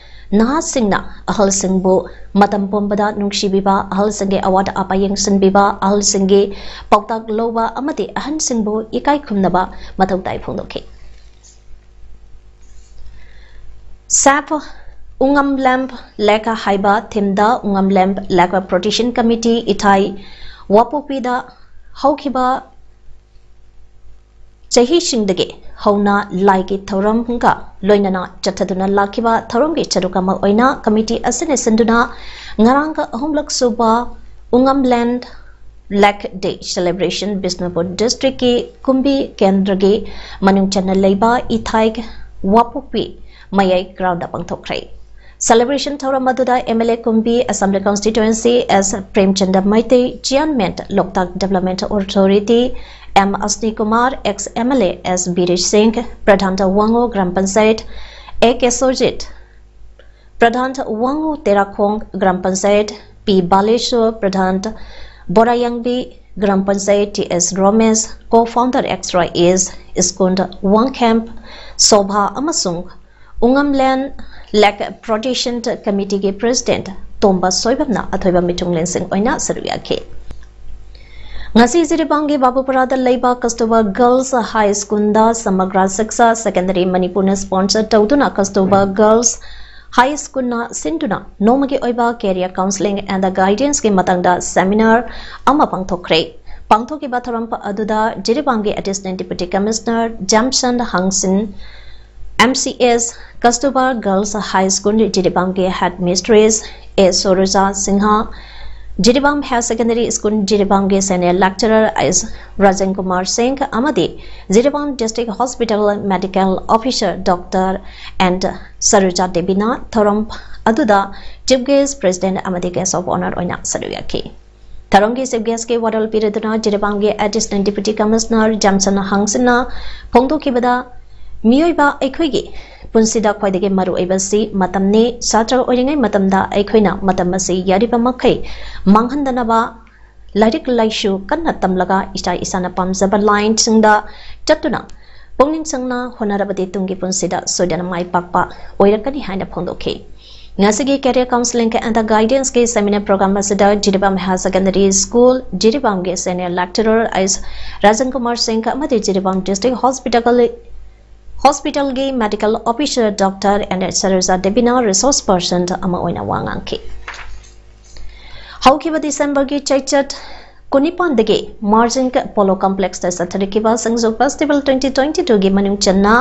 ꯅꯍꯥꯁꯤꯡꯅ ꯑꯍꯜꯁꯤꯡꯕꯨ ꯃꯇꯝ ꯄꯨꯝꯕꯗ ꯅꯨꯡꯁꯤꯕꯤꯕ, ꯑꯍꯜꯁꯤꯡꯒꯤ ꯑꯋꯥꯠ ꯑꯄꯥ ꯌꯦꯡꯁꯤꯟꯕꯤꯕ, ꯑꯍꯜꯁꯤꯡꯒꯤ ꯄꯥꯎꯇꯥꯛ ꯂꯧꯕ ꯑꯃꯗꯤ ꯑꯍꯟꯁꯤꯡꯕꯨ ꯏꯀꯥꯏ ꯈꯨꯝꯅꯕ ꯃꯊꯧ ꯇꯥꯏ ꯐꯣꯡꯗꯣꯛꯈꯤ꯫ Save Ungamlem Lake ꯍꯥꯏꯕ ꯊꯤꯝꯗ ꯎꯉꯝꯂꯦꯝ ꯂꯦꯛ ꯄ꯭ꯔꯣꯇꯦꯛꯁꯟ ꯀꯃꯤꯇꯤ ꯏꯊꯥꯏ ꯋꯥꯄꯣꯛꯄꯤꯗ ꯍꯧꯈꯤꯕ ꯆꯍꯤꯁꯤꯡꯗꯒꯤ ꯍꯧꯅ ꯂꯥꯏꯒꯤ ꯊꯧꯔꯝꯒ ꯂꯣꯏꯅꯅ ꯆꯠꯊꯗꯨꯅ ꯂꯥꯛꯈꯤꯕ ꯊꯧꯔꯝꯒꯤ ꯁꯔꯨꯛ ꯑꯃ ꯑꯣꯏꯅ ꯀꯃꯤꯇꯤ ꯑꯁꯤꯅ ꯁꯤꯟꯗꯨꯅ ꯉꯔꯥꯡꯒ ꯑꯍꯨꯝꯂꯛ ꯁꯨꯕ ꯎꯉꯝꯂꯦꯝ ꯂꯦꯛ ꯗꯦ ꯁꯦꯂꯦꯕ꯭ꯔꯦꯁꯟ ꯕꯤꯁꯅꯨꯄꯨꯔ ꯗꯤꯁꯇ꯭ꯔꯤꯛꯀꯤ ꯀꯨꯝꯕꯤ ꯀꯦꯟꯗ꯭ꯔꯒꯤ ꯃꯅꯨꯡ ꯆꯟꯅ ꯂꯩꯕ ꯏꯊꯥꯏ ꯋꯥꯄꯣꯛꯄꯤ ꯃꯌꯥꯏ ꯒ꯭ꯔꯥꯎꯟꯗ ꯄꯥꯡꯊꯣꯛꯈ꯭ꯔꯦ꯫ ꯁꯦꯂꯦꯕ꯭ꯔꯦꯁꯟ ꯊꯧꯔꯝ ꯑꯗꯨꯗ M L A Kumbi assembly constituency S Premchand Meitei, chairman Loktak development authority M Asni Kumar, ex M L A S Biresh Singh, pradhan Wangoo gram panchayat A K Sojit, pradhan Wangoo Terakhong gram panchayat P Balesor, pradhan Borayangbi gram panchayat T S Romesh, co founder X Y S school Wangkhem Sobha ꯑꯃꯁꯨꯡ ꯎꯉꯝꯂꯦꯟ ꯂꯦꯛ ꯄ꯭ꯔꯣꯇꯦꯛꯁꯟ ꯀꯃꯤꯇꯤꯒꯤ ꯄ꯭ꯔꯦꯁꯤꯗꯦꯟꯠ ꯇꯣꯝꯕ ꯁꯣꯏꯕꯝꯅ ꯑꯊꯣꯏꯕ ꯃꯤꯊꯨꯡꯂꯦꯟꯁꯤꯡ ꯑꯣꯏꯅ ꯁꯔꯨꯛ ꯌꯥꯈꯤ꯫ ꯉꯁꯤ ꯖꯤꯔꯤꯕꯥꯝꯒꯤ ꯕꯥꯕꯨꯄꯥꯔꯥꯗ ꯂꯩꯕ ꯀꯁꯇꯨꯔꯕꯥ ꯒꯔꯜꯁ ꯍꯥꯏ ꯁ꯭ꯀꯨꯜꯗ ꯁꯃꯒ꯭ꯔꯥ ꯁꯤꯛꯁꯥ ꯁꯦꯀꯦꯟꯗꯔꯤ ꯃꯅꯤꯄꯨꯔꯅ ꯁ꯭ꯄꯣꯟꯁꯔ ꯇꯧꯗꯨꯅ ꯀꯁꯇꯨꯔꯕꯥ ꯒꯔꯜꯁ ꯍꯥꯏ ꯁ꯭ꯀꯨꯜꯅ ꯁꯤꯟꯗꯨꯅ ꯅꯣꯡꯃꯒꯤ ꯑꯣꯏꯕ career counselling and guidanceꯀꯤ ꯃꯇꯥꯡꯗ seminar ꯑꯃ ꯄꯥꯡꯊꯣꯛꯈ꯭ꯔꯦ꯫ ꯄꯥꯡꯊꯣꯛꯈꯤꯕ ꯊꯧꯔꯝ ꯑꯗꯨꯗ ꯖꯤꯔꯤꯕꯥꯝꯒꯤ Additional Deputy Commissioner ꯖꯦꯝꯁꯟ ꯍꯪꯁꯤꯟ, M C S, Kasturba girls high school ꯖꯤꯔꯤꯕꯥꯝꯒꯤ headmistress A Soruja Singha, Jiribam higher secondary school ꯖꯤꯔꯤꯕꯥꯝꯒꯤ senior lecturer S Rajen Kumar Singha ꯑꯃꯗꯤ Jiribam district hospital medical officer doctor N Saruja ꯗꯦꯕꯤꯅ ꯊꯧꯔꯝ ꯑꯗꯨꯗ ꯆꯤꯐ ꯒꯦꯁ, ꯄ꯭ꯔꯦꯁꯤꯗꯦꯟꯠ ꯑꯃꯗꯤ ꯒꯦꯁ ꯑꯣꯐ ꯑꯣꯅꯔ ꯑꯣꯏꯅ ꯁꯔꯨꯛ ꯌꯥꯈꯤ꯫ ꯊꯧꯔꯝꯒꯤ ꯆꯤꯐ ꯒꯦꯁꯀꯤ ꯋꯥꯔꯣꯜ ꯄꯤꯔꯗꯨꯅ ꯖꯤꯔꯤꯕꯥꯝꯒꯤ Additional Deputy Commissioner ꯖꯦꯝꯁꯟ ꯍꯪꯁꯤꯟꯅ ꯐꯣꯡꯗꯣꯛꯈꯤꯕꯗ, ꯃꯤꯑꯣꯏꯕ ꯑꯩꯈꯣꯏꯒꯤ ꯄꯨꯟꯁꯤꯗ ꯈ꯭ꯋꯥꯏꯗꯒꯤ ꯃꯔꯨꯑꯣꯏꯕꯁꯤ ꯃꯇꯝꯅꯤ꯫ ꯁꯥꯇ꯭ꯔ ꯑꯣꯏꯔꯤꯉꯩ ꯃꯇꯝꯗ ꯑꯩꯈꯣꯏꯅ ꯃꯇꯝ ꯑꯁꯤ ꯌꯥꯔꯤꯕ ꯃꯈꯩ ꯃꯥꯡꯍꯟꯗꯅꯕ ꯂꯥꯏꯔꯤꯛ ꯂꯥꯏꯁꯨ ꯀꯟꯅ ꯇꯝꯂꯒ ꯏꯁꯥ ꯏꯁꯥꯅ ꯄꯥꯝꯖꯕ ꯂꯥꯏꯟꯁꯤꯡꯗ ꯆꯠꯇꯨꯅ ꯄꯨꯛꯅꯤꯡ ꯆꯪꯅ ꯍꯣꯠꯅꯔꯕꯗꯤ ꯇꯨꯡꯒꯤ ꯄꯨꯟꯁꯤꯗ ꯁꯣꯏꯗꯅ ꯃꯥꯏ ꯄꯥꯛꯄ ꯑꯣꯏꯔꯛꯀꯅꯤ ꯍꯥꯏꯅ ꯐꯣꯡꯗꯣꯛꯈꯤ꯫ ꯉꯁꯤꯒꯤ career counselling and guidanceꯀꯤ seminar program ꯑꯁꯤꯗ ꯖꯤꯔꯤꯕꯥꯝ ꯍꯥꯌꯔ ꯁꯦꯀꯦꯟꯗꯔꯤ ꯁ꯭ꯀꯨꯜ ꯖꯤꯔꯤꯕꯥꯝꯒꯤ senior lecturer S Rajan Kumar Singha ꯑꯃꯗꯤ ꯖꯤꯔꯤꯕꯥꯝ ꯗꯤꯁꯇ꯭ꯔꯤꯛ ꯍꯣꯁꯄꯤꯇꯥꯜ, ꯍꯣꯁꯄꯤꯇꯥꯜꯒꯤ medical officer doctor N S Saroja ꯗꯦꯕꯤꯅ ꯔꯤꯁꯣꯔꯁ ꯄꯔꯁꯟ ꯑꯃ ꯑꯣꯏꯅ ꯋꯥ ꯉꯥꯡꯈꯤ꯫ ꯍꯧꯈꯤꯕ ꯗꯤꯁꯦꯝꯕꯔꯒꯤ ꯆꯩꯆꯠ ꯀꯨꯟꯅꯤꯄꯥꯟꯗꯒꯤ ꯃꯥꯔꯖꯤꯡ ꯄꯣꯂꯣ ꯀꯝꯄ꯭ꯂꯦꯛꯁꯇ ꯆꯠꯊꯔꯛꯈꯤꯕ ꯁꯤꯡꯖꯨ ꯐꯦꯁꯇꯤꯚꯦꯜ twenty twenty twoꯒꯤ ꯃꯅꯨꯡ ꯆꯟꯅ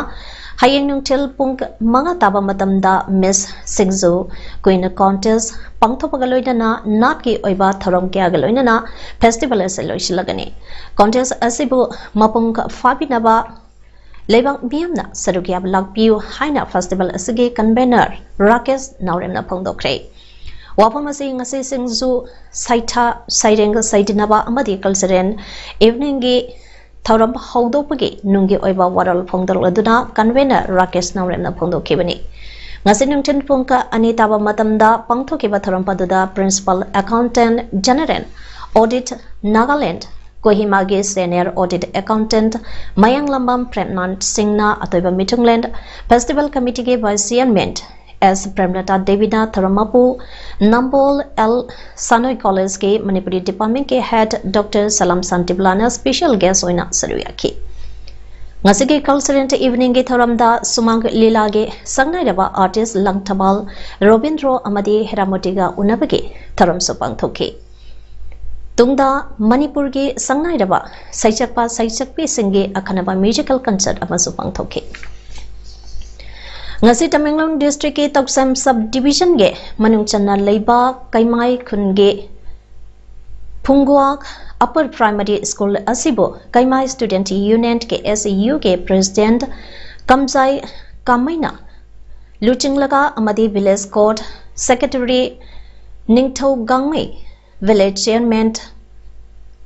ꯍꯌꯦꯡ ꯅꯨꯡꯊꯤꯜ ꯄꯨꯡ ꯃꯉꯥ ꯇꯥꯕ ꯃꯇꯝꯗ ꯃꯤꯁ ꯁꯤꯡꯖꯨ ꯀ꯭ꯋꯤꯟ ꯀꯣꯟꯇꯦꯁ ꯄꯥꯡꯊꯣꯛꯄꯒ ꯂꯣꯏꯅꯅ ꯅꯥꯠꯀꯤ ꯑꯣꯏꯕ ꯊꯧꯔꯝ ꯀꯌꯥꯒ ꯂꯣꯏꯅꯅ ꯐꯦꯁꯇꯤꯚꯦꯜ ꯑꯁꯤ ꯂꯣꯏꯁꯤꯜꯂꯒꯅꯤ꯫ ꯀꯣꯟꯇꯦꯁ ꯑꯁꯤꯕꯨ ꯃꯄꯨꯡ ꯐꯥꯕꯤꯅꯕ ꯂꯩꯕꯥꯛ ꯃꯤꯌꯥꯝꯅ ꯁꯔꯨꯛ ꯌꯥꯕ ꯂꯥꯛꯄꯤꯌꯨ ꯍꯥꯏꯅ ꯐꯦꯁꯇꯤꯚꯦꯜ ꯑꯁꯤꯒꯤ ꯀꯟꯚꯦꯅꯔ ꯔꯥꯀꯦꯁ ꯅꯥꯎꯔꯦꯝꯅ ꯐꯣꯡꯗꯣꯛꯈ꯭ꯔꯦ꯫ ꯋꯥꯐꯝ ꯑꯁꯤ ꯉꯁꯤ ꯁꯤꯡꯖꯨ ꯁꯩꯊꯥ, ꯁꯩꯔꯦꯡ ꯁꯩꯗꯅꯕ ꯑꯃꯗꯤ ꯀꯜꯆꯔꯦꯜ ꯏꯚꯤꯅꯤꯡꯒꯤ ꯊꯧꯔꯝ ꯍꯧꯗꯣꯛꯄꯒꯤ ꯅꯨꯡꯒꯤ ꯑꯣꯏꯕ ꯋꯥꯔꯣꯜ ꯐꯣꯡꯗꯣꯛꯂꯗꯨꯅ ꯀꯟꯚꯦꯅꯔ ꯔꯥꯀꯦꯁ ꯅꯥꯎꯔꯦꯝꯅ ꯐꯣꯡꯗꯣꯛꯈꯤꯕꯅꯤ꯫ ꯉꯁꯤ ꯅꯨꯡꯊꯤꯜ ꯄꯨꯡ ꯑꯅꯤ ꯇꯥꯕ ꯃꯇꯝꯗ ꯄꯥꯡꯊꯣꯛꯈꯤꯕ ꯊꯧꯔꯝ ꯑꯗꯨꯗ Principal Accountant General Audit Nagaland, ꯀꯣꯍꯤꯃꯥꯒꯤ Senior Audit Accountant ꯃꯌꯥꯡꯂꯝꯕꯝ ꯄ꯭ꯔꯦꯝꯅꯥꯟ ꯁꯤꯡꯅ ꯑꯇꯣꯏꯕ ꯃꯤꯊꯨꯡꯂꯦꯟ, Festival Committeeꯒꯤ Vice Chairman ꯑꯦꯁ ꯄ꯭ꯔꯦꯝꯂꯇꯥ ꯗꯦꯕꯤꯅ ꯊꯧꯔꯝ ꯃꯄꯨ, ꯅꯝꯕꯣꯜ ꯑꯦꯜ ꯁꯥꯅꯣꯏ Collegeꯀꯤ Manipuri Departmentꯀꯤ Head Doctor ꯁꯂꯥꯝ ꯁꯥꯟꯇꯤꯕꯂꯥꯅ special guest ꯑꯣꯏꯅ ꯁꯔꯨꯛ ꯌꯥꯈꯤ꯫ ꯉꯁꯤꯒꯤ Cultural Eveningꯒꯤ ꯊꯧꯔꯝꯗ ꯁꯨꯃꯥꯡ ꯂꯤꯂꯥꯒꯤ ꯁꯛꯅꯥꯏꯔꯕ artist ꯂꯪꯊꯕꯥꯜ ꯔꯣꯕꯤꯟꯗ꯭ꯔꯣ ꯑꯃꯗꯤ ꯍꯦꯔꯥꯃꯣꯇꯤꯒ ꯎꯅꯕꯒꯤ ꯊꯧꯔꯝꯁꯨ ꯄꯥꯡꯊꯣꯛꯈꯤ꯫ ꯇꯨꯡꯗ ꯃꯅꯤꯄꯨꯔꯒꯤ ꯁꯛꯅꯥꯏꯔꯕ ꯁꯩꯁꯛꯄ ꯁꯩꯁꯛꯄꯤꯁꯤꯡꯒꯤ ꯑꯈꯟꯅꯕ musical concert ꯑꯃꯁꯨ ꯄꯥꯡꯊꯣꯛꯈꯤ꯫ ꯉꯁꯤ ꯇꯃꯦꯡꯂꯣꯡ districtꯀꯤ ꯇꯧꯁꯦꯝ sub divisionꯒꯤ ꯃꯅꯨꯡ ꯆꯟꯅ ꯂꯩꯕ ꯀꯩꯃꯥꯏ ꯈꯨꯟꯒꯤ ꯐꯨꯡꯒꯨꯋꯥꯛ Upper Primary School ꯑꯁꯤꯕꯨ ꯀꯩꯃꯥꯏ Student Union, KSUꯒꯤ President ꯀꯝꯖꯥꯏ ꯀꯥꯃꯩꯅ ꯂꯨꯆꯤꯡꯂꯒ ꯑꯃꯗꯤ Village Court Secretary ꯅꯤꯡꯊꯧ ꯒꯥꯡꯃꯩ, Village Chairman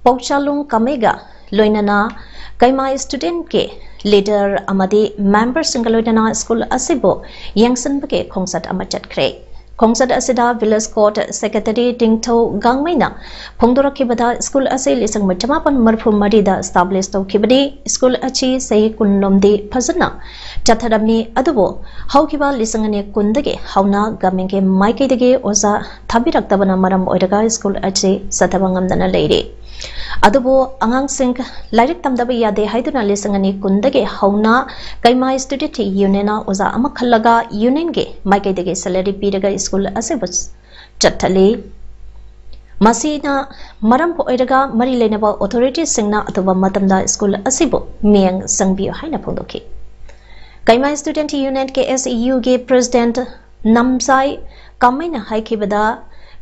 ꯄꯧꯆꯥꯂꯨꯡ ꯀꯥꯃꯩꯒ ꯂꯣꯏꯅꯅ ꯀꯩꯃꯥꯏ Studentꯀꯤ leader ꯑꯃꯗꯤ memberꯁꯤꯡꯒ ꯂꯣꯏꯅꯅ school ꯑꯁꯤꯕꯨ ꯌꯦꯡꯁꯤꯟꯕꯒꯤ ꯈꯣꯡꯆꯠ ꯑꯃ ꯆꯠꯈ꯭ꯔꯦ꯫ ꯈꯣꯡꯆꯠ ꯑꯁꯤꯗ Village Court Secretary ꯅꯤꯡꯊꯧ ꯒꯥꯡꯃꯩꯅ ꯐꯣꯡꯗꯣꯔꯛꯈꯤꯕꯗ, school ꯑꯁꯤ ꯂꯤꯁꯤꯡ ꯑꯃ ꯆꯃꯥꯄꯟ ꯃꯔꯤꯐꯨ ꯃꯔꯤꯗ establish ꯇꯧꯈꯤꯕꯅꯤ꯫ School ꯑꯁꯤ ꯆꯍꯤ ꯀꯨꯟ ꯂꯣꯝꯗꯤ ꯐꯖꯅ ꯆꯠꯊꯔꯝꯃꯤ, ꯑꯗꯨꯕꯨ ꯍꯧꯈꯤꯕ ꯂꯤꯁꯤꯡ ꯑꯅꯤ ꯀꯨꯟꯗꯒꯤ ꯍꯧꯅ governmentꯀꯤ ꯃꯥꯏꯀꯩꯗꯒꯤ ꯑꯣꯖꯥ ꯊꯥꯕꯤꯔꯛꯇꯕꯅ ꯃꯔꯝ ꯑꯣꯏꯔꯒ school ꯑꯁꯤ ꯆꯠꯊꯕ ꯉꯝꯗꯅ ꯂꯩꯔꯤ꯫ ꯑꯗꯨꯕꯨ ꯑꯉꯥꯡꯁꯤꯡ ꯂꯥꯏꯔꯤꯛ ꯇꯝꯗꯕ ꯌꯥꯗꯦ ꯍꯥꯏꯗꯨꯅ ꯂꯤꯁꯤꯡ ꯑꯅꯤ ꯀꯨꯟꯗꯒꯤ ꯍꯧꯅ ꯀꯩꯃꯥꯏ Student Unionꯅ ꯑꯣꯖꯥ ꯑꯃ ꯈꯜꯂꯒ unionꯒꯤ ꯃꯥꯏꯀꯩꯗꯒꯤ salary ꯄꯤꯔꯒ school ꯑꯁꯤꯕꯨ ꯆꯠꯊꯠꯂꯤ꯫ ꯃꯁꯤꯅ ꯃꯔꯝ ꯑꯣꯏꯔꯒ ꯃꯔꯤ ꯂꯩꯅꯕ authorityꯁꯤꯡꯅ ꯑꯊꯨꯕ ꯃꯇꯝꯗ school ꯑꯁꯤꯕꯨ ꯃꯤꯠꯌꯦꯡ ꯆꯪꯕꯤꯌꯨ ꯍꯥꯏꯅ ꯐꯣꯡꯗꯣꯛꯈꯤ꯫ ꯀꯩꯃꯥꯏ Student Union, KSUꯒꯤ President ꯅꯝꯖꯥꯏ ꯀꯥꯃꯩꯅ ꯍꯥꯏꯈꯤꯕꯗ,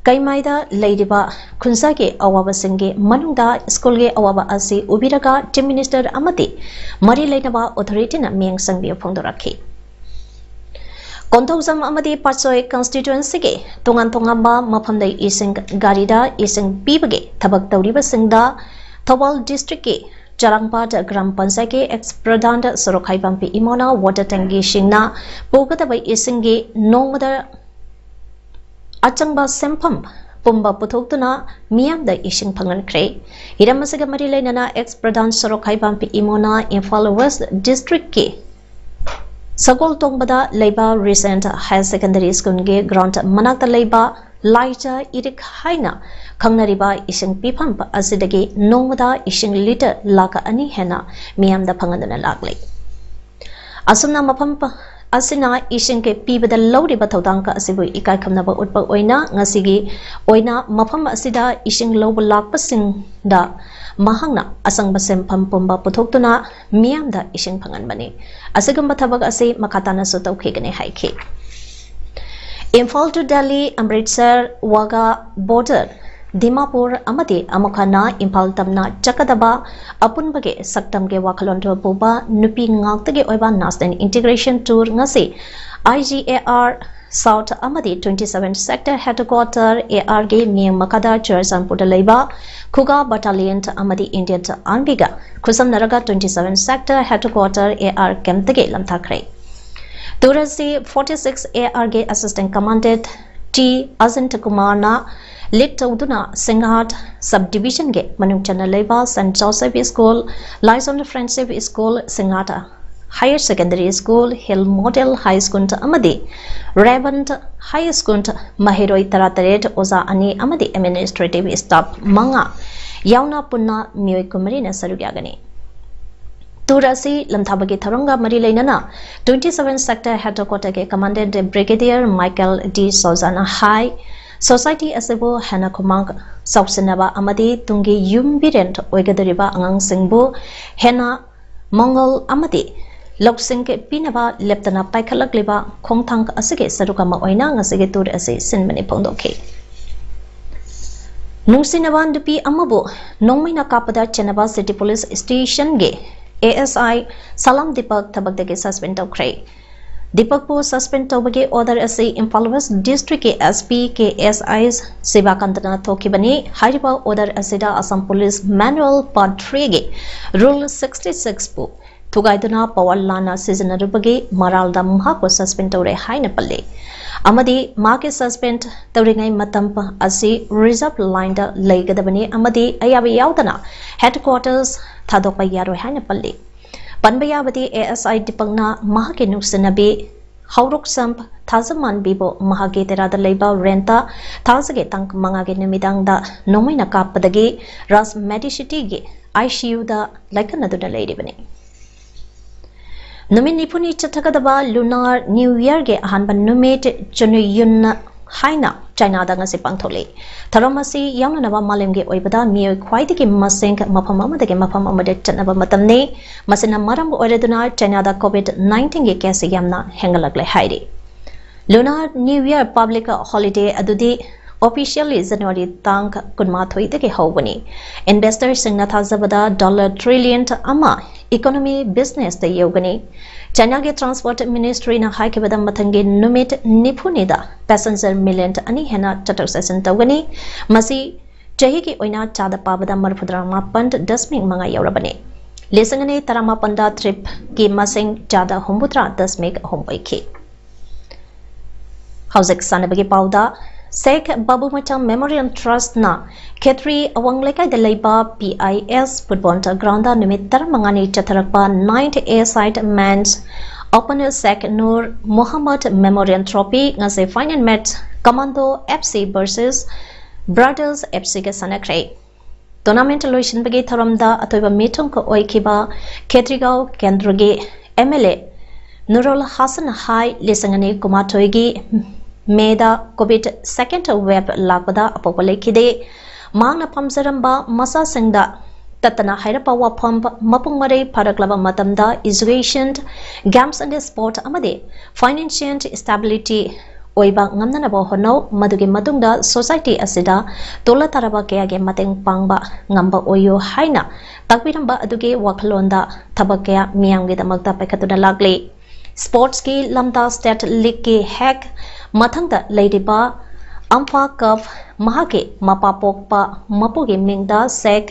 ꯀꯩꯃꯥꯏꯗ ꯂꯩꯔꯤꯕ ꯈꯨꯟꯖꯥꯒꯤ ꯑꯋꯥꯕꯁꯤꯡꯒꯤ ꯃꯅꯨꯡꯗ schoolꯒꯤ ꯑꯋꯥꯕ ꯑꯁꯤ ꯎꯕꯤꯔꯒ Chief Minister ꯑꯃꯗꯤ ꯃꯔꯤ ꯂꯩꯅꯕ authorityꯅ ꯃꯤꯠꯌꯦꯡ ꯆꯪꯕꯤꯌꯨ ꯐꯣꯡꯗꯣꯔꯛꯈꯤ꯫ ꯀꯣꯟꯊꯧꯖꯝ ꯑꯃꯗꯤ ꯄꯥꯠꯁꯣꯏ constituencyꯒꯤ ꯇꯣꯉꯥꯟ ꯇꯣꯉꯥꯟꯕ ꯃꯐꯝꯗ ꯏꯁꯤꯡ ꯒꯥꯔꯤꯗ ꯏꯁꯤꯡ ꯄꯤꯕꯒꯤ ꯊꯕꯛ ꯇꯧꯔꯤꯕꯁꯤꯡꯗ ꯊꯧꯕꯥꯜ districtꯀꯤ ꯆꯔꯥꯡꯄꯥꯠ ꯒ꯭ꯔꯥꯝ ꯄꯟꯆꯥꯌꯠꯀꯤ ex Pradhan ꯁꯣꯔꯣꯛꯈꯥꯏꯕꯝ ꯄꯤ ꯏꯃꯣꯅ water tankyꯁꯤꯡꯅ ꯄꯨꯒꯗꯕ ꯏꯁꯤꯡꯒꯤ ꯅꯣꯡꯃꯗ ꯑꯆꯪꯕ ꯁꯦꯟꯐꯝ ꯄꯨꯝꯕ ꯄꯨꯊꯣꯛꯇꯨꯅ ꯃꯤꯌꯥꯝꯗ ꯏꯁꯤꯡ ꯐꯪꯍꯟꯈ꯭ꯔꯦ꯫ ꯍꯤꯔꯝ ꯑꯁꯤꯒ ꯃꯔꯤ ꯂꯩꯅꯅ ex Pradhan Sorok Haibampi Imona Imphal West District ꯀꯤ ꯁꯒꯣꯜ ꯇꯣꯡꯕꯗ ꯂꯩꯕ Regent Higher Secondary School ꯒꯤ ground ꯃꯅꯥꯛꯇ ꯂꯩꯕ ꯂꯥꯏꯆꯥ ꯏꯔꯤꯛ ꯍꯥꯏꯅ ꯈꯪꯅꯔꯤꯕ ꯏꯁꯤꯡ ꯄꯤꯐꯝ ꯑꯁꯤꯗꯒꯤ ꯅꯣꯡꯃꯗ ꯏꯁꯤꯡ litre ꯂꯥꯈ ꯑꯅꯤ ꯍꯦꯟꯅ ꯃꯤꯌꯥꯝꯗ ꯐꯪꯍꯟꯗꯨꯅ ꯂꯥꯛꯂꯤ꯫ ꯑꯁꯨꯝꯅ ꯃꯐꯝ ꯄ-, ꯑꯁꯤꯅ ꯏꯁꯤꯡ ꯀꯦ-, ꯄꯤꯕꯗ ꯂꯧꯔꯤꯕ ꯊꯧꯗꯥꯡ ꯑꯁꯤꯕꯨ ꯏꯀꯥꯏ ꯈꯨꯝꯅꯕ ꯎꯠꯄ ꯑꯣꯏꯅ ꯉꯁꯤꯒꯤ ꯑꯣꯏꯅ ꯃꯐꯝ ꯑꯁꯤꯗ ꯏꯁꯤꯡ ꯂꯧꯕ ꯂꯥꯛꯄꯁꯤꯡꯗ ꯃꯍꯥꯛꯅ ꯑꯁꯪꯕ ꯁꯦꯟꯐꯝ ꯄꯨꯝꯕ ꯄꯨꯊꯣꯛꯇꯨꯅ ꯃꯤꯌꯥꯝꯗ ꯏꯁꯤꯡ ꯐꯪꯍꯟꯕꯅꯤ꯫ ꯑꯁꯤꯒꯨꯝꯕ ꯊꯕꯛ ꯑꯁꯤ ꯃꯈꯥ ꯇꯥꯅꯁꯨ ꯇꯧꯈꯤꯒꯅꯤ ꯍꯥꯏꯈꯤ꯫ Imphal to Delhi, Amritsar, ꯋꯥꯒꯥ border, Dimapur ꯑꯃꯗꯤ ꯑꯃꯨꯛ ꯍꯟꯅ ꯏꯝꯐꯥꯜ ꯇꯝꯅ ꯆꯠꯀꯗꯕ ꯑꯄꯨꯟꯕꯒꯤ ꯁꯛꯇꯝꯒꯤ ꯋꯥꯈꯜꯂꯣꯟ ꯄꯨꯕ ꯅꯨꯄꯤ ꯉꯥꯛꯇꯒꯤ ꯑꯣꯏꯕ National Integration Tour ꯉꯁꯤ I G A R South ꯑꯃꯗꯤ twenty seven Sector Headquarter A R ꯒꯤ ꯃꯤꯠꯌꯦꯡ ꯃꯈꯥꯗ ꯆꯨꯔꯆꯥꯟꯄꯨꯔꯗ ꯂꯩꯕ ꯈꯨꯒꯥ Battalion ꯑꯃꯗꯤ Indian Army ꯒ ꯈꯨꯠꯁꯝꯅꯔꯒ twenty seven Sector Headquarter A R camp ꯇꯒꯤ ꯂꯝꯊꯥꯈ꯭ꯔꯦ꯫ Tour ꯑꯁꯤ forty six A R ꯒꯤ Assistant Commandant T Ajanta Kumar ꯅ lead ꯇꯧꯗꯨꯅ ꯁꯤꯡꯍꯥꯠ Sub Division ꯒꯤ ꯃꯅꯨꯡ ꯆꯟꯅ ꯂꯩꯕ Saint Joseph School, Liaison Friendship School, ꯁꯤꯡꯍꯥꯠ Higher Secondary School, Hill Model High School ꯑꯃꯗꯤ Raven High School ꯃꯍꯩꯔꯣꯏ ꯇꯔꯥꯇꯔꯦꯠ, ꯑꯣꯖꯥ ꯑꯅꯤ ꯑꯃꯗꯤ administrative staff ꯃꯉꯥ ꯌꯥꯎꯅ ꯄꯨꯟꯅ ꯃꯤꯑꯣꯏ ꯀꯨꯟꯃꯔꯤꯅ ꯁꯔꯨꯛ ꯌꯥꯒꯅꯤ꯫ Tour ꯑꯁꯤ ꯂꯝꯊꯥꯕꯒꯤ ꯊꯧꯔꯝꯒ ꯃꯔꯤ ꯂꯩꯅꯅ twenty seven Sector Headquarter ꯒꯤ Commandant Brigadier Michael D Souza ꯅ ꯍꯥꯏ, society ꯑꯁꯤꯕꯨ ꯍꯦꯟꯅ ꯈꯨꯃꯥꯡ ꯆꯥꯎꯁꯤꯟꯅꯕ ꯑꯃꯗꯤ ꯇꯨꯡꯒꯤ ꯌꯨꯝꯕꯤꯔꯦꯟ ꯑꯣꯏꯒꯗꯧꯔꯤꯕ ꯑꯉꯥꯡꯁꯤꯡꯕꯨ ꯍꯦꯟꯅ ꯃꯉꯣꯜ ꯑꯃꯗꯤ ꯂꯧꯁꯤꯡ ꯄꯤꯅꯕ ꯂꯦꯞꯇꯅ ꯄꯥꯏꯈꯠꯂꯛꯂꯤꯕ ꯈꯣꯡꯊꯥꯡ ꯑꯁꯤꯒꯤ ꯁꯔꯨꯛ ꯑꯃ ꯑꯣꯏꯅ ꯉꯁꯤꯒꯤ tour ꯑꯁꯤ ꯁꯤꯟꯕꯅꯤ ꯐꯣꯡꯗꯣꯛꯈꯤ꯫ ꯅꯨꯡꯁꯤꯅꯕ ꯅꯨꯄꯤ ꯑꯃꯕꯨ ꯅꯣꯡꯃꯩꯅ ꯀꯥꯞꯄꯗ ꯆꯦꯟꯅꯕ City Police Station ꯒꯤ A S I ꯁꯂꯥꯝ ꯗꯤꯄꯛ ꯊꯕꯛꯇꯒꯤ suspend ꯇꯧꯈ꯭ꯔꯦ꯫ ꯗꯤꯄꯛꯄꯨ suspend ꯇꯧꯕꯒꯤ order ꯑꯁꯤ ꯏꯝꯐꯥꯜ West District ꯀꯤ S P K S I ꯁꯤꯕꯥꯀꯥꯟꯇꯅ ꯊꯣꯛꯈꯤꯕꯅꯤ꯫ ꯍꯥꯏꯔꯤꯕ order ꯑꯁꯤꯗ Assam Police Manual Part three ꯒꯤ Rule sixty six ꯄꯨ ꯊꯨꯒꯥꯏꯗꯨꯅ ꯄꯋꯥꯔ ꯂꯥꯟꯅ ꯁꯤꯖꯤꯟꯅꯔꯨꯕꯒꯤ ꯃꯔꯥꯜꯗ ꯃꯍꯥꯛꯄꯨ ꯁꯁꯄꯦꯟ ꯇꯧꯔꯦ ꯍꯥꯏꯅ ꯄꯜꯂꯤ꯫ ꯑꯃꯗꯤ ꯃꯍꯥꯛꯀꯤ ꯁꯁꯄꯦꯟ ꯇꯧꯔꯤꯉꯩ ꯃꯇꯝ ꯑꯁꯤ ꯔꯤꯖꯔꯚ ꯂꯥꯏꯟꯗ ꯂꯩꯒꯗꯕꯅꯤ ꯑꯃꯗꯤ ꯑꯌꯥꯕ ꯌꯥꯎꯗꯅ ꯍꯦꯗꯀ꯭ꯋꯥꯇꯔꯁ ꯊꯥꯗꯣꯛꯄ ꯌꯥꯔꯣꯏ ꯍꯥꯏꯅ ꯄꯜꯂꯤ꯫ ꯄꯟꯕ ꯌꯥꯕꯗꯤ ꯑꯦ ꯑꯦꯁ ꯑꯥꯏ ꯗꯤꯄꯛꯅ ꯃꯍꯥꯛꯀꯤ ꯅꯨꯡꯁꯤꯅꯕꯤ ꯍꯧꯔꯣꯛꯁꯝ ꯊꯥꯖꯃꯥꯟꯕꯤꯕꯨ ꯃꯍꯥꯛꯀꯤ ꯇꯦꯔꯥꯗ ꯂꯩꯕ ꯔꯦꯟꯇ ꯊꯥꯖꯒꯤ ꯇꯥꯡ ꯃꯉꯥꯒꯤ ꯅꯨꯃꯤꯗꯥꯡꯗ ꯅꯣꯡꯃꯩꯅ ꯀꯥꯞꯄꯗꯒꯤ ꯔꯥꯖ ꯃꯦꯗꯤꯁꯤꯇꯤꯒꯤ ꯑꯥꯏ ꯁꯤ ꯌꯨꯗ ꯂꯥꯏꯀꯠꯅꯗꯨꯅ ꯂꯩꯔꯤꯕꯅꯤ꯫ ꯅꯨꯃꯤꯠ ꯅꯤꯐꯨꯅꯤ ꯆꯠꯊꯒꯗꯕ ꯂꯨꯅꯥꯔ ꯅ꯭ꯌꯨ ꯌꯔꯒꯤ ꯑꯍꯥꯟꯕ ꯅꯨꯃꯤꯠ ꯆꯨꯅꯨꯌꯨꯟ ꯍꯥꯏꯅ ꯆꯥꯏꯅꯥꯗ ꯉꯁꯤ ꯄꯥꯡꯊꯣꯛꯂꯤ꯫ ꯊꯧꯔꯝ ꯑꯁꯤ ꯌꯥꯎꯅꯅꯕ ꯃꯥꯂꯦꯝꯒꯤ ꯑꯣꯏꯕꯗ ꯃꯤꯑꯣꯏ ꯈ꯭ꯋꯥꯏꯗꯒꯤ ꯃꯁꯤꯡ ꯃꯐꯝ ꯑꯃꯗꯒꯤ ꯃꯐꯝ ꯑꯃꯗ ꯆꯠꯅꯕ ꯃꯇꯝꯅꯤ꯫ ꯃꯁꯤꯅ ꯃꯔꯝ ꯑꯣꯏꯔꯗꯨꯅ ꯆꯥꯏꯅꯥꯗ ꯀꯣꯚꯤꯗ ꯅꯥꯏꯟꯇꯤꯟꯒꯤ ꯀꯦꯁ ꯌꯥꯝꯅ ꯍꯦꯟꯒꯠꯂꯛꯂꯦ ꯍꯥꯏꯔꯤ꯫ Lunar new year public holiday ꯑꯗꯨꯗꯤ ꯑꯣꯐꯤꯁꯤꯌꯦꯜꯂꯤ ꯖꯅꯋꯥꯔꯤ ꯇꯥꯡ ꯀꯨꯟꯃꯥꯊꯣꯏꯗꯒꯤ ꯍꯧꯕꯅꯤ꯫ ꯏꯟꯚꯦꯁꯇꯔꯁꯤꯡꯅ ꯊꯥꯖꯕꯗ ꯗꯣꯂꯔ ꯇ꯭ꯔꯤꯂꯤꯌꯟ ꯑꯃ ꯏꯀꯣꯅꯣꯃꯤ ꯕꯤꯖꯤꯅꯦꯁꯇ ꯌꯧꯒꯅꯤ꯫ ꯆꯥꯏꯅꯥꯒꯤ ꯇ꯭ꯔꯥꯟꯁꯄꯣꯔꯠ ꯃꯤꯅꯤꯁꯇ꯭ꯔꯤꯅ ꯍꯥꯏꯈꯤꯕꯗ ꯃꯊꯪꯒꯤ ꯅꯨꯃꯤꯠ ꯅꯤꯐꯨꯅꯤꯗ ꯄꯦꯁꯦꯟꯖꯔ ꯃꯤꯂꯤꯌꯟ ꯑꯅꯤ ꯍꯦꯟꯅ ꯆꯠꯊꯣꯛ ꯆꯠꯁꯤꯟ ꯇꯧꯒꯅꯤ꯫ ꯃꯁꯤ ꯆꯍꯤꯒꯤ ꯑꯣꯏꯅ ꯆꯥꯗ ꯄꯥꯕꯗ ꯃꯔꯤꯐꯨꯇꯔꯥ ꯃꯥꯄꯟ ꯗꯁꯃꯤꯛ ꯃꯉꯥ ꯌꯧꯔꯕꯅꯤ꯫ ꯂꯤꯁꯤꯡ ꯑꯅꯤ ꯇꯔꯥꯃꯥꯄꯟꯗ ꯇ꯭ꯔꯤꯞꯀꯤ ꯃꯁꯤꯡ ꯆꯥꯗ ꯍꯨꯝꯐꯨꯇꯔꯥ ꯗꯁꯃꯤꯛ ꯑꯍꯨꯝ ꯑꯣꯏꯈꯤ꯫ ꯍꯧꯖꯤꯛ ꯁꯥꯟꯅꯕꯒꯤ ꯄꯥꯎꯗ, ꯁꯦꯈ ꯕꯥꯕꯨ ꯃꯆꯥ ꯃꯦꯃꯣꯔꯤꯌꯦꯜ ꯇ꯭ꯔꯁꯠꯅ ꯈꯦꯇ꯭ꯔꯤ ꯑꯋꯥꯡ ꯂꯩꯀꯥꯏꯗ ꯂꯩꯕ P I S football ground ꯅꯨꯃꯤꯠ ꯇꯔꯥꯃꯉꯥꯅꯤ ꯆꯠꯊꯔꯛꯄ ꯅꯥꯏꯟꯠ ꯑꯦ ꯁꯥꯏꯠ ꯃꯦꯟꯁ ꯑꯣꯄꯟ ꯁꯦꯈ ꯅꯨꯔ ꯃꯨꯍꯝꯃꯗ ꯃꯦꯃꯣꯔꯤꯌꯦꯜ ꯇ꯭ꯔꯣꯐꯤ ꯉꯁꯤ final match commando F C versus brothers F ꯁꯤꯒ ꯁꯥꯟꯅꯈ꯭ꯔꯦ꯫ ꯇꯣꯔꯅꯥꯃꯦꯟꯠ ꯂꯣꯏꯁꯤꯟꯕꯒꯤ ꯊꯧꯔꯝꯗ ꯑꯊꯣꯏꯕ ꯃꯤꯊꯨꯡ ꯑꯣꯏꯈꯤꯕ ꯈꯦꯇ꯭ꯔꯤꯒꯥꯎ ꯀꯦꯟꯗ꯭ꯔꯒꯤ ꯑꯦꯝ ꯑꯦꯜ ꯑꯦ ꯅꯨꯔꯨꯜ ꯍꯥꯁꯟ ꯍꯥꯏ, ꯂꯤꯁꯤꯡ ꯑꯅꯤ ꯀꯨꯟꯃꯥꯊꯣꯏꯒꯤ ꯃꯦꯗ ꯀꯣꯚꯤꯗ ꯁꯦꯀꯦꯟꯗ ꯋꯦꯕ ꯂꯥꯛꯄꯗ ꯑꯄꯧꯕ ꯂꯩꯈꯤꯗꯦ꯫ ꯃꯍꯥꯛꯅ ꯄꯥꯝꯖꯔꯝꯕ ꯃꯆꯥꯁꯤꯡꯗ ꯇꯠꯇꯅ ꯍꯥꯏꯔꯛꯄ ꯋꯥꯐꯝ ꯃꯄꯨꯡ ꯃꯔꯩ ꯐꯥꯔꯛꯂꯕ ꯃꯇꯝꯗ education, games and sport ꯑꯃꯗꯤ financial stability ꯑꯣꯏꯕ ꯉꯝꯅꯅꯕ ꯍꯣꯠꯅꯧ꯫ ꯃꯗꯨꯒꯤ ꯃꯇꯨꯡꯗ society ꯑꯁꯤꯗ ꯇꯣꯜꯂ ꯇꯥꯔꯕ ꯀꯌꯥꯒꯤ ꯃꯇꯦꯡ ꯄꯥꯡꯕ ꯉꯝꯕ ꯑꯣꯏꯌꯨ ꯍꯥꯏꯅ ꯇꯥꯛꯄꯤꯔꯝꯕ ꯑꯗꯨꯒꯤ ꯋꯥꯈꯜꯂꯣꯟꯗ ꯊꯕꯛ ꯀꯌꯥ ꯃꯤꯌꯥꯝꯒꯤꯗꯃꯛꯇ ꯄꯥꯏꯈꯠꯇꯨꯅ ꯂꯥꯛꯂꯤ꯫ ꯁ꯭ꯄꯣꯔꯠꯁꯀꯤ ꯂꯝꯗ ꯁ꯭ꯇꯦꯠ ꯂꯤꯒꯀꯤ ꯍꯦꯛ ꯃꯊꯪꯗ ꯂꯩꯔꯤꯕ ꯑꯝꯐꯥ ꯀꯞ ꯃꯍꯥꯛꯀꯤ ꯃꯄꯥ ꯄꯣꯛꯄ ꯃꯄꯨꯒꯤ ꯃꯤꯡꯗ ꯁꯦꯛ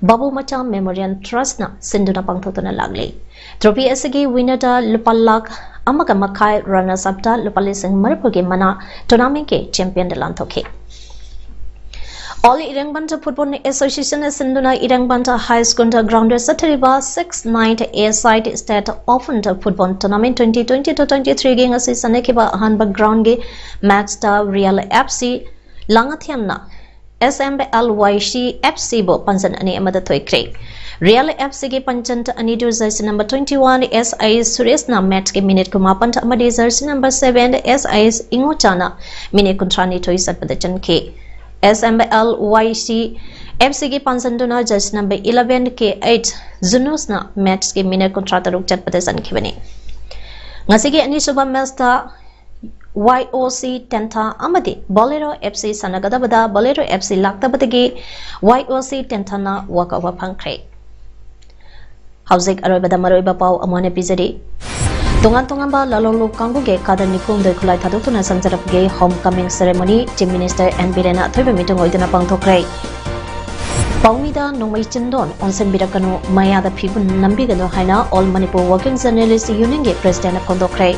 ꯕꯥꯕꯨ ꯃꯆꯥ ꯃꯦꯃꯣꯔꯤꯌꯦꯜ ꯇ꯭ꯔꯁꯅ ꯁꯤꯟꯗꯨꯅ ꯄꯥꯡꯊꯣꯛꯇꯨꯅ ꯂꯥꯛꯂꯤ꯫ ꯇ꯭ꯔꯣꯐꯤ ꯑꯁꯤꯒꯤ ꯋꯤꯅꯔꯗ ꯂꯨꯄꯥ ꯂꯥꯈ ꯑꯃꯒ ꯃꯈꯥꯏ, ꯔꯅꯔꯁ ꯑꯞꯇ ꯂꯨꯄꯥ ꯂꯤꯁꯤꯡ ꯃꯔꯤꯐꯨꯒꯤ ꯃꯅꯥ ꯇꯣꯔꯅꯥꯃꯦꯟꯒꯤ ꯆꯦꯝꯄꯤꯌꯟꯗ ꯂꯥꯟꯊꯣꯛꯈꯤ꯫ ꯑꯣꯜ ꯏꯔꯦꯡꯕꯟꯗ ꯐꯨꯠꯕꯣꯜ ꯑꯦꯁꯣꯁꯤꯌꯦꯁꯟꯅ ꯁꯤꯟꯗꯨꯅ ꯏꯔꯦꯡꯕꯟꯗ ꯍꯥꯏ ꯁ꯭ꯀꯨꯜꯗ ꯒ꯭ꯔꯥꯎꯟꯗ ꯆꯠꯊꯔꯤꯕ six ninth A side State Open football tournament twenty twenty to twenty three ꯒꯤ ꯉꯁꯤ ꯁꯥꯟꯅꯈꯤꯕ ꯑꯍꯥꯟꯕ ꯒ꯭ꯔꯥꯎꯟꯒꯤ ꯃꯦꯠꯆꯇ real F C ꯂꯥꯡꯉꯊꯦꯜꯅ S M L Y C F C ꯕꯨ ꯄꯥꯟꯖꯟ ꯑꯅꯤ ꯑꯃꯗ ꯊꯣꯏꯈ꯭ꯔꯦ꯫ ꯔꯤꯌꯦꯜ ꯑꯦꯐ ꯁꯤꯒꯤ ꯄꯥꯟꯖꯟ ꯑꯅꯤꯗꯨ jersey number twenty one S I ꯁꯨꯔꯦꯁꯅ ꯃꯦꯠꯆꯀꯤ ꯃꯤꯅꯤꯠ ꯀꯨꯟꯃꯥꯄꯟ ꯑꯃꯗꯤ jersey number seven S I ꯏꯉꯣꯆꯥꯅ ꯃꯤꯅꯤꯠ ꯀꯨꯟꯊ꯭ꯔꯥꯅꯤꯊꯣꯏ ꯆꯠꯄꯗ ꯆꯟꯈꯤ꯫ S M L Y C F C ꯒꯤ ꯄꯥꯟꯖꯟꯗꯨꯅ jersey number eleven K eight ꯖꯨꯅꯨꯁꯅ ꯃꯦꯠꯆꯀꯤ ꯃꯤꯅꯤꯠ ꯀꯨꯟꯊ꯭ꯔꯥ ꯇꯔꯨꯛ ꯆꯠꯄꯗ ꯆꯟꯈꯤꯕꯅꯤ꯫ ꯉꯁꯤꯒꯤ ꯑꯅꯤꯁꯨꯕ ꯃꯦꯠꯆꯇ Y O C ꯇꯦꯟꯊꯥ ꯑꯃꯗꯤ ꯕꯣꯂꯦꯔꯣ F C ꯁꯥꯟꯅꯒꯗꯕꯗ ꯕꯣꯂꯦꯔꯣ F C ꯂꯥꯛꯇꯕꯗꯒꯤ Y O C ꯇꯦꯟꯊꯥꯅ walkover ꯐꯪꯈ꯭ꯔꯦ꯫ ꯍꯧꯖꯤꯛ ꯑꯔꯣꯏꯕꯗ ꯃꯔꯨꯑꯣꯏꯕ ꯄꯥꯎ ꯑꯃꯨꯛ ꯍꯟꯅ ꯄꯤꯖꯔꯤ꯫ ꯇꯣꯉꯥꯟ ꯇꯣꯉꯥꯟꯕ ꯂꯥꯂꯣꯡꯂꯨꯞ ꯀꯥꯡꯕꯨꯒꯤ ꯀꯥꯗꯔ ꯅꯤꯐꯨ ꯍꯨꯝꯗꯣꯏ ꯈꯨꯠꯂꯥꯏ ꯊꯥꯗꯣꯛꯇꯨꯅ ꯁꯪ ꯆꯔꯛꯄꯒꯤ home coming ceremony Chief Minister N Biren ꯑꯊꯣꯏꯕ ꯃꯤꯇꯨꯡ ꯑꯣꯏꯗꯨꯅ ꯄꯥꯡꯊꯣꯛꯈ꯭ꯔꯦ꯫ ꯄꯥꯎꯃꯤꯗ ꯅꯣꯡꯃꯩ ꯆꯤꯟꯗꯣꯟ ꯑꯣꯟꯁꯤꯟꯕꯤꯔꯛꯀꯅꯨ, ꯃꯌꯥꯗ ꯐꯤꯕꯝ ꯅꯝꯕꯤꯒꯅꯨ ꯍꯥꯏꯅ All Manipur Working Journalist Unionꯒꯤ Presidentꯅ ꯐꯣꯡꯗꯣꯛꯈ꯭ꯔꯦ꯫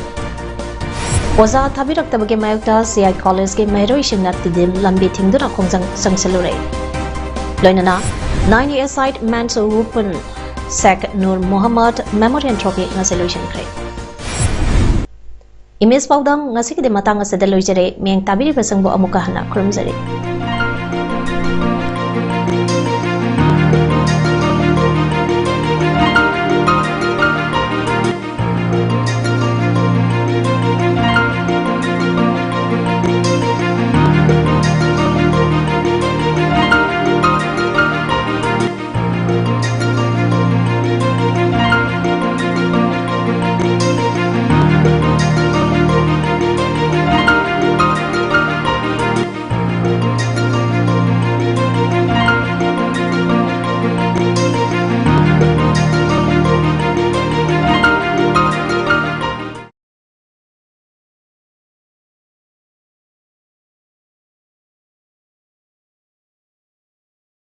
ꯑꯣꯖꯥ ꯊꯥꯕꯤꯔꯛꯇꯕꯒꯤ ꯃꯥꯌꯣꯛꯇ C I Collegeꯀꯤ ꯃꯍꯩꯔꯣꯏꯁꯤꯡꯅ ꯇꯤꯗꯤꯝ ꯂꯝꯕꯤ ꯊꯤꯡꯗꯨꯅ ꯈꯣꯡꯖꯪ ꯆꯪꯁꯤꯜꯂꯨꯔꯦ꯫ ꯂꯣꯏꯅꯅ nine A side Men's Open Sheikh Nur Mohammad Memorial Trophy ꯉꯁꯤ ꯂꯣꯏꯁꯤꯟꯈ꯭ꯔꯦ꯫ ꯏꯃꯦꯖ ꯄꯥꯎꯗꯝ ꯉꯁꯤꯒꯤꯗꯤ ꯃꯇꯥꯡ ꯑꯁꯤꯗ ꯂꯣꯏꯖꯔꯦ꯫ ꯃꯤꯠꯌꯦꯡ ꯇꯥꯕꯤꯔꯤꯕꯁꯤꯡꯕꯨ ꯑꯃꯨꯛꯀ ꯍꯟꯅ ꯈꯨꯔꯨꯝꯖꯔꯤ꯫